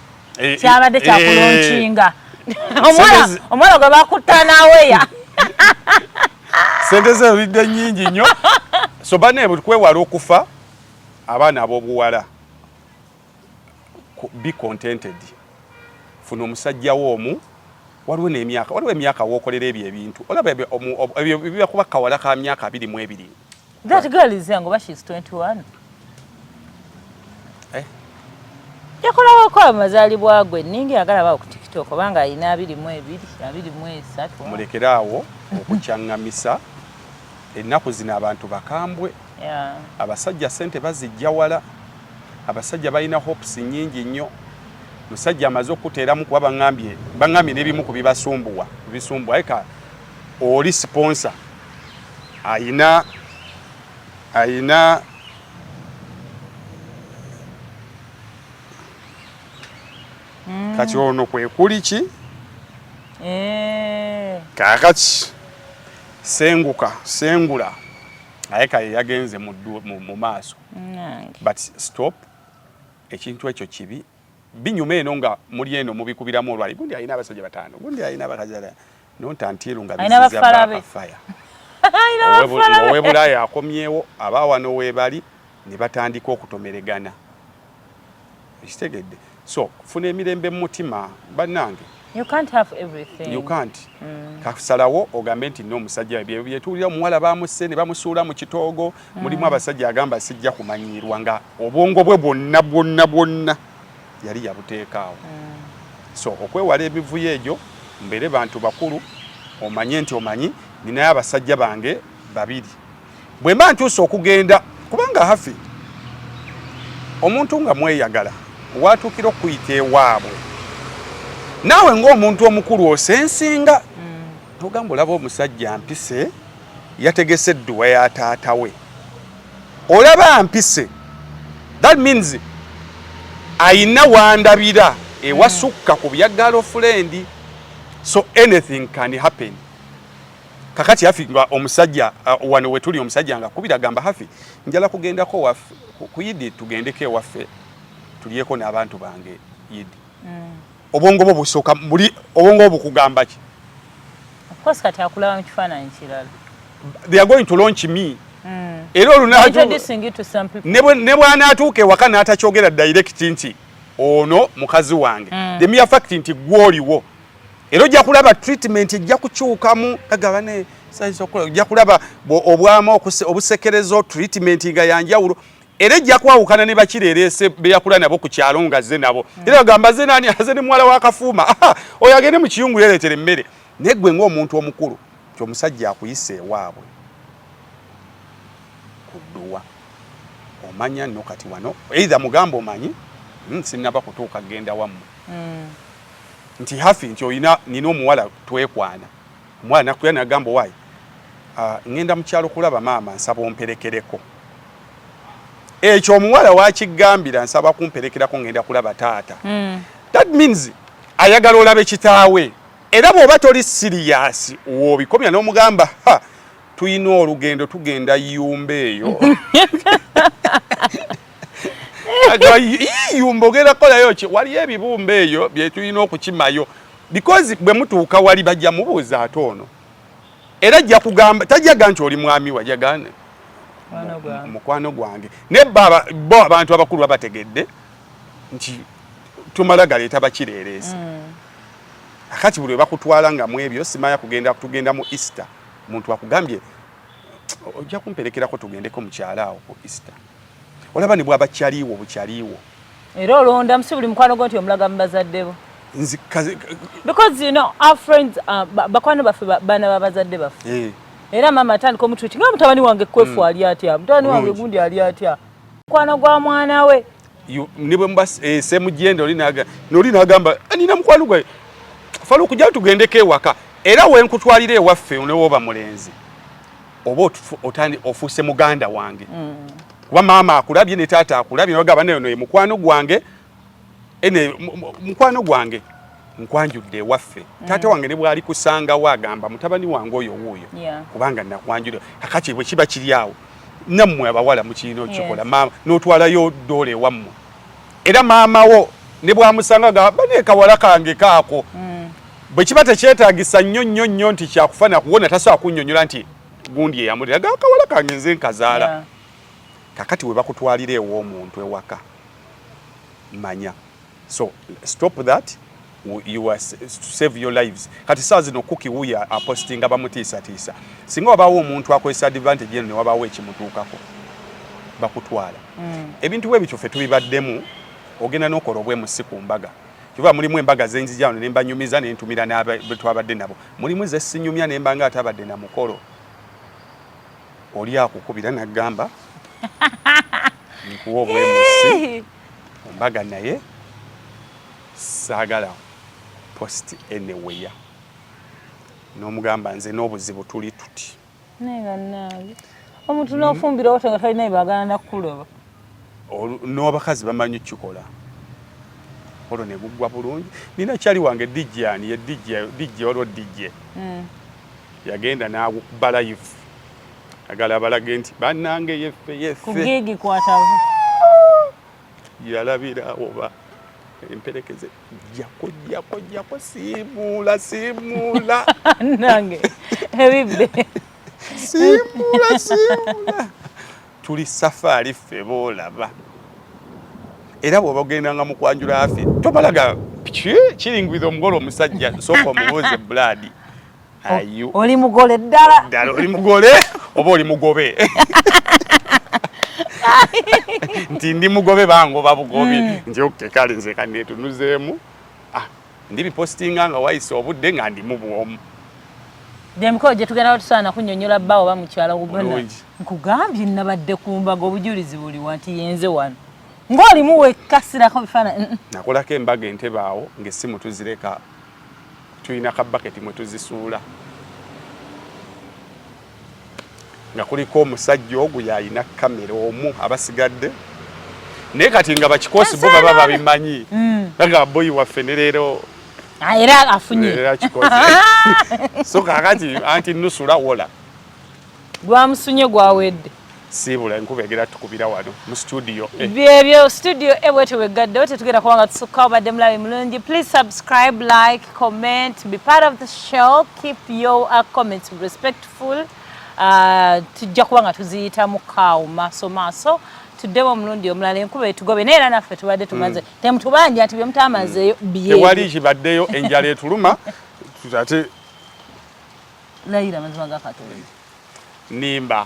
kyabadde kyakulaunchinga omuwala. Omuwala gwe bakutta n'aweya. Sente ze olidde nnyingi nnyo. So banne, kwewala okufa, abaana ab'obuwala, be contented, funa omusajja wo omu. Waliwo n'emyaka, waliwo emyaka wookolera ebyo ebintu. Olaba ebyo biba kuba kawala ka myaka 22. That girl is young, oba she's 21. Eh? Yakolawoko amazaalibwa gwe ninga yagala bawo ku TikTok, obanga alina 22, 23. Mulekere awo okukyaŋŋamisa. Ennaku zino abantu bakambwe. Abasajja sente bazijja wala, abasajja balina hopes nnyingi nnyo. Musajja amaze okuteeramu kuba baŋŋambye n'ebimu ku bibasumbuwa bisumbuwa eka oli sponsor ayina kati ono kwe kuli ki. Kaakati senguka sengula aye kaye yagenze mu maaso. Nange. But stop, ekintu ekyo kibi. Binyuma eno nga muli eno mubikubiramu olwali, gundi alina abasajja bataano, gundi alina abakazi abataano. Nontantiru nga Alina biziza bafala be. backfire. Alina bafala be. Owebulaaya akomyewo, aba wano weebali ne batandika okutomeregana, ekitegedde. So funa emirembe mu mutima, bannange. You can't have everything. You can't. Kasalawo ogambe nti nno omusajja bye byetuwulira, omuwala bamusse ne bamusuula mu kitoogo. Mulimu abasajja agamba sijja kumanyiirwa, nga obwongo bwe bwonna bwonna bwonna yali yabuteekaawo. So okwewala emivuyo egyo, mbeere bantu bakulu, omanye nti omanyi ninayo abasajja bange babiri bwe mba ntuuse okugenda, kubanga hafi omuntu nga mweyagala watuukira okuyita ewaabwe, naawe ng'omuntu omukulu osensinga togamba olaba omusajja mpise yategese edduwa ya taata we, olaba mpise, that means ayina wandabira ewasukka ku bya girlfriend, so anything can happen. Kakati Hafi nga omusajja wano wetuli, omusajja nga kubira gamba, "Hafi, njala kugendako waffe ku Yidi, tugendeko ewaffe tulyeko n'abantu bange Yidi." Obwongo bwo busooka muli, obwongo bwo bukugamba ki? Of course kati akulaba mu kifaananyi kirala. They are going to launch me. Era olunaatu Introducing you to some people. Ne bw'anaatuuka ewaka n'atakyogera direct nti ono mukazi wange, the mere fact nti gw'oliwo, era ojja kulaba treatment ejja kukyukamu. Agaba ne ojja kulaba obwama obusekerezo, treatment nga yanjawulo, era ejja kwawukana ne bakireerese beyakula nabo ku kyalo nga zze nabo. Era bagamba ze nani aze ne muwala wa Kafuuma? Aha, oyo agende mu kiyungu yereetere emmere. Naye gwe ng'omuntu omukulu ti omusajja akuyise ewaabwe ku dduwa, omanya nno kati wano either mugamba omanyi, sinnaba kutuuka kgenda wammwe, nti Hafi nti oyina nina omuwala twekwana, omuwala nakuya nagamba, "Owaayi, ŋŋenda mu kyalo kulaba maama, nsaba omperekereko." Ekyo omuwala wakigambira, "Nsaba kumperekerako, ŋŋenda kulaba taata." That means ayagala olabe kitaawe. Era bw'oba toli serious, w'obikomya n'omugamba, "Ha, tuyina olugendo, tugenda yumba eyo." Aga, "Ii, yumba ogenda kukolayo ki? Waliyo ebibumba eyo bye tulina okukimayo." Because bwe mutuuka wali bajja mubuuza ate ono era ajja kugamba, tajjaga nti oli mwami we, ajja mukwano gwange. Naye bo abantu abakulu babategedde nti tumala galeeta bakireereesa. Akati buli bakutwala nga mu ebyo simanya kugenda, tugenda mu Easter, muntu akugambye ojja kumperekerako tugendeko mukyala awo ku Easter, olaba ne bwaba kyaliwo bukyaliwo. Era olonda musi buli mukwano gwo nti omulaga mu bazadde bo. Because you know our friends, bakwano baffe baana babazadde baffe. Era mama atandika omutwiti nga mutabani wange Kwefu ali atya, mutabani wange gundi ali atya, mukwano gwa mwana we. Ne bwe muba semugenda oli nagamba nina mukwano gwe Faluku, jja tugendeko ewaka. Era wenkutwalira ewaffe newoba mulenzi oba ofuuse muganda wange, kuba maama akulabye ne taata akulabye, nagamba nayo ye mukwano gwange, ene mukwano gwange nkwanjudde ewaffe. Taata wange ne bwali kusangawo agamba mutabani wange oyo wuuyo, kubanga nakwanjudde. Kakati bwe kiba kiri awo, nammwe abawala mukirina okikola. Maama n'otwalayo doola ewammwe, era maama wo ne bwamusanga gamba bane kawala kange kaako. Bwe kiba tekyetaagisa nnyo nnyo nnyo nti kyakufana kuwona, tasobola kunnyonnyola nti gundi eyamulira ga kawala kange nze nkazaala. Kakati we bakutwalira ew'omuntu ewaka, manya. So stop that, you are to save your lives. Kati saa zino kuki wuya apostinga bamutiisatiisa, singa wabaawo omuntu akozesa advantage eno ne wabaawo ekimutuukako, bakutwala. Ebintu bwe bityo ffe tubibaddemu. Ogenda n'okola obwemusi ku mbaga, kiva mulimu embaga zenzija wano ne mbanyumiza ne ntumira be twabadde nabo, mulimu ze sinyumya ne mbanga atabadde na mukolo. Oli akukubira n'agamba nkuwa obwemusi mbaga, naye saagala post anywhere. N'omugamba nze n'obuzibu tuli tuti. Naye bannange, omuntu n'ofumbira ote nga talina bebagana nakukuloba. N'abakazi bamanyi kikola olwo ne guggwa bulungi. Nina kyali wange DJ, ani ye DJ, DJ olwo DJ yagenda n'agukuba live, agala balage nti bannange yeffe yeffe. Ku gig kwatavu. Yalabira oba emperekeze jjako jjako jjako, siimuula siimuula. Nange ebibbe. Siimuula siimuula, tuli safaari ffe boolaba. Era bw'oba ogendanga mu kwanjula afe, tomalaga kiringwiza omugole omusajja, sooka omubuuze blood ayu. Oli mugole ddala? Ddala oli mugole oba oli mugobe? Nti ndi mugobe, bangoba bugobi. Nti okay, kale nze kaneetunuzeemu. Ah, ndi bipostinga nga wayise obudde nga ndimu bwomu. Emikolo gye tugenda tusaana kunnyonnyola bba oba mukyala gubona. Bulungi. Nkugambye nabadde ku mbaga, obujulizi buli wanti yenze wano ng'olimu wekasirako bifaananyi. Nakolako embaga entebe awo ng'essimu tuzireka, tulina ka baketi mwe tuzisuula, nga kuliko omusajja ogwo yalina kamera omu, abasigadde naye kati nga bakikosi bo baba babimanyi nga boyi waffe ne leero. Ah, era afunye. Era kikoze. So kakati anti nusula wola. Gwamusunye gwawedde. Siibula enkuba egera tukubira wano mu studio eh. Byebyo, studio e bwetyo bweggaddewo, tetugenda kuba nga tusukkawo. Badde mulabe mulungi, please subscribe, like, comment, be part of the show. Keep your comments respectful. Tujja kuba nga tuziyitamu kaawo maaso maaso. Tuddemu omulundi omulala, enkuba etugobe, naye era naffe tubadde tumaze. Temutubanja nti byemutamazeeyo. Tewali kibaddeyo, enjala etuluma ate. Layira amazima ga Katonda. Nimba.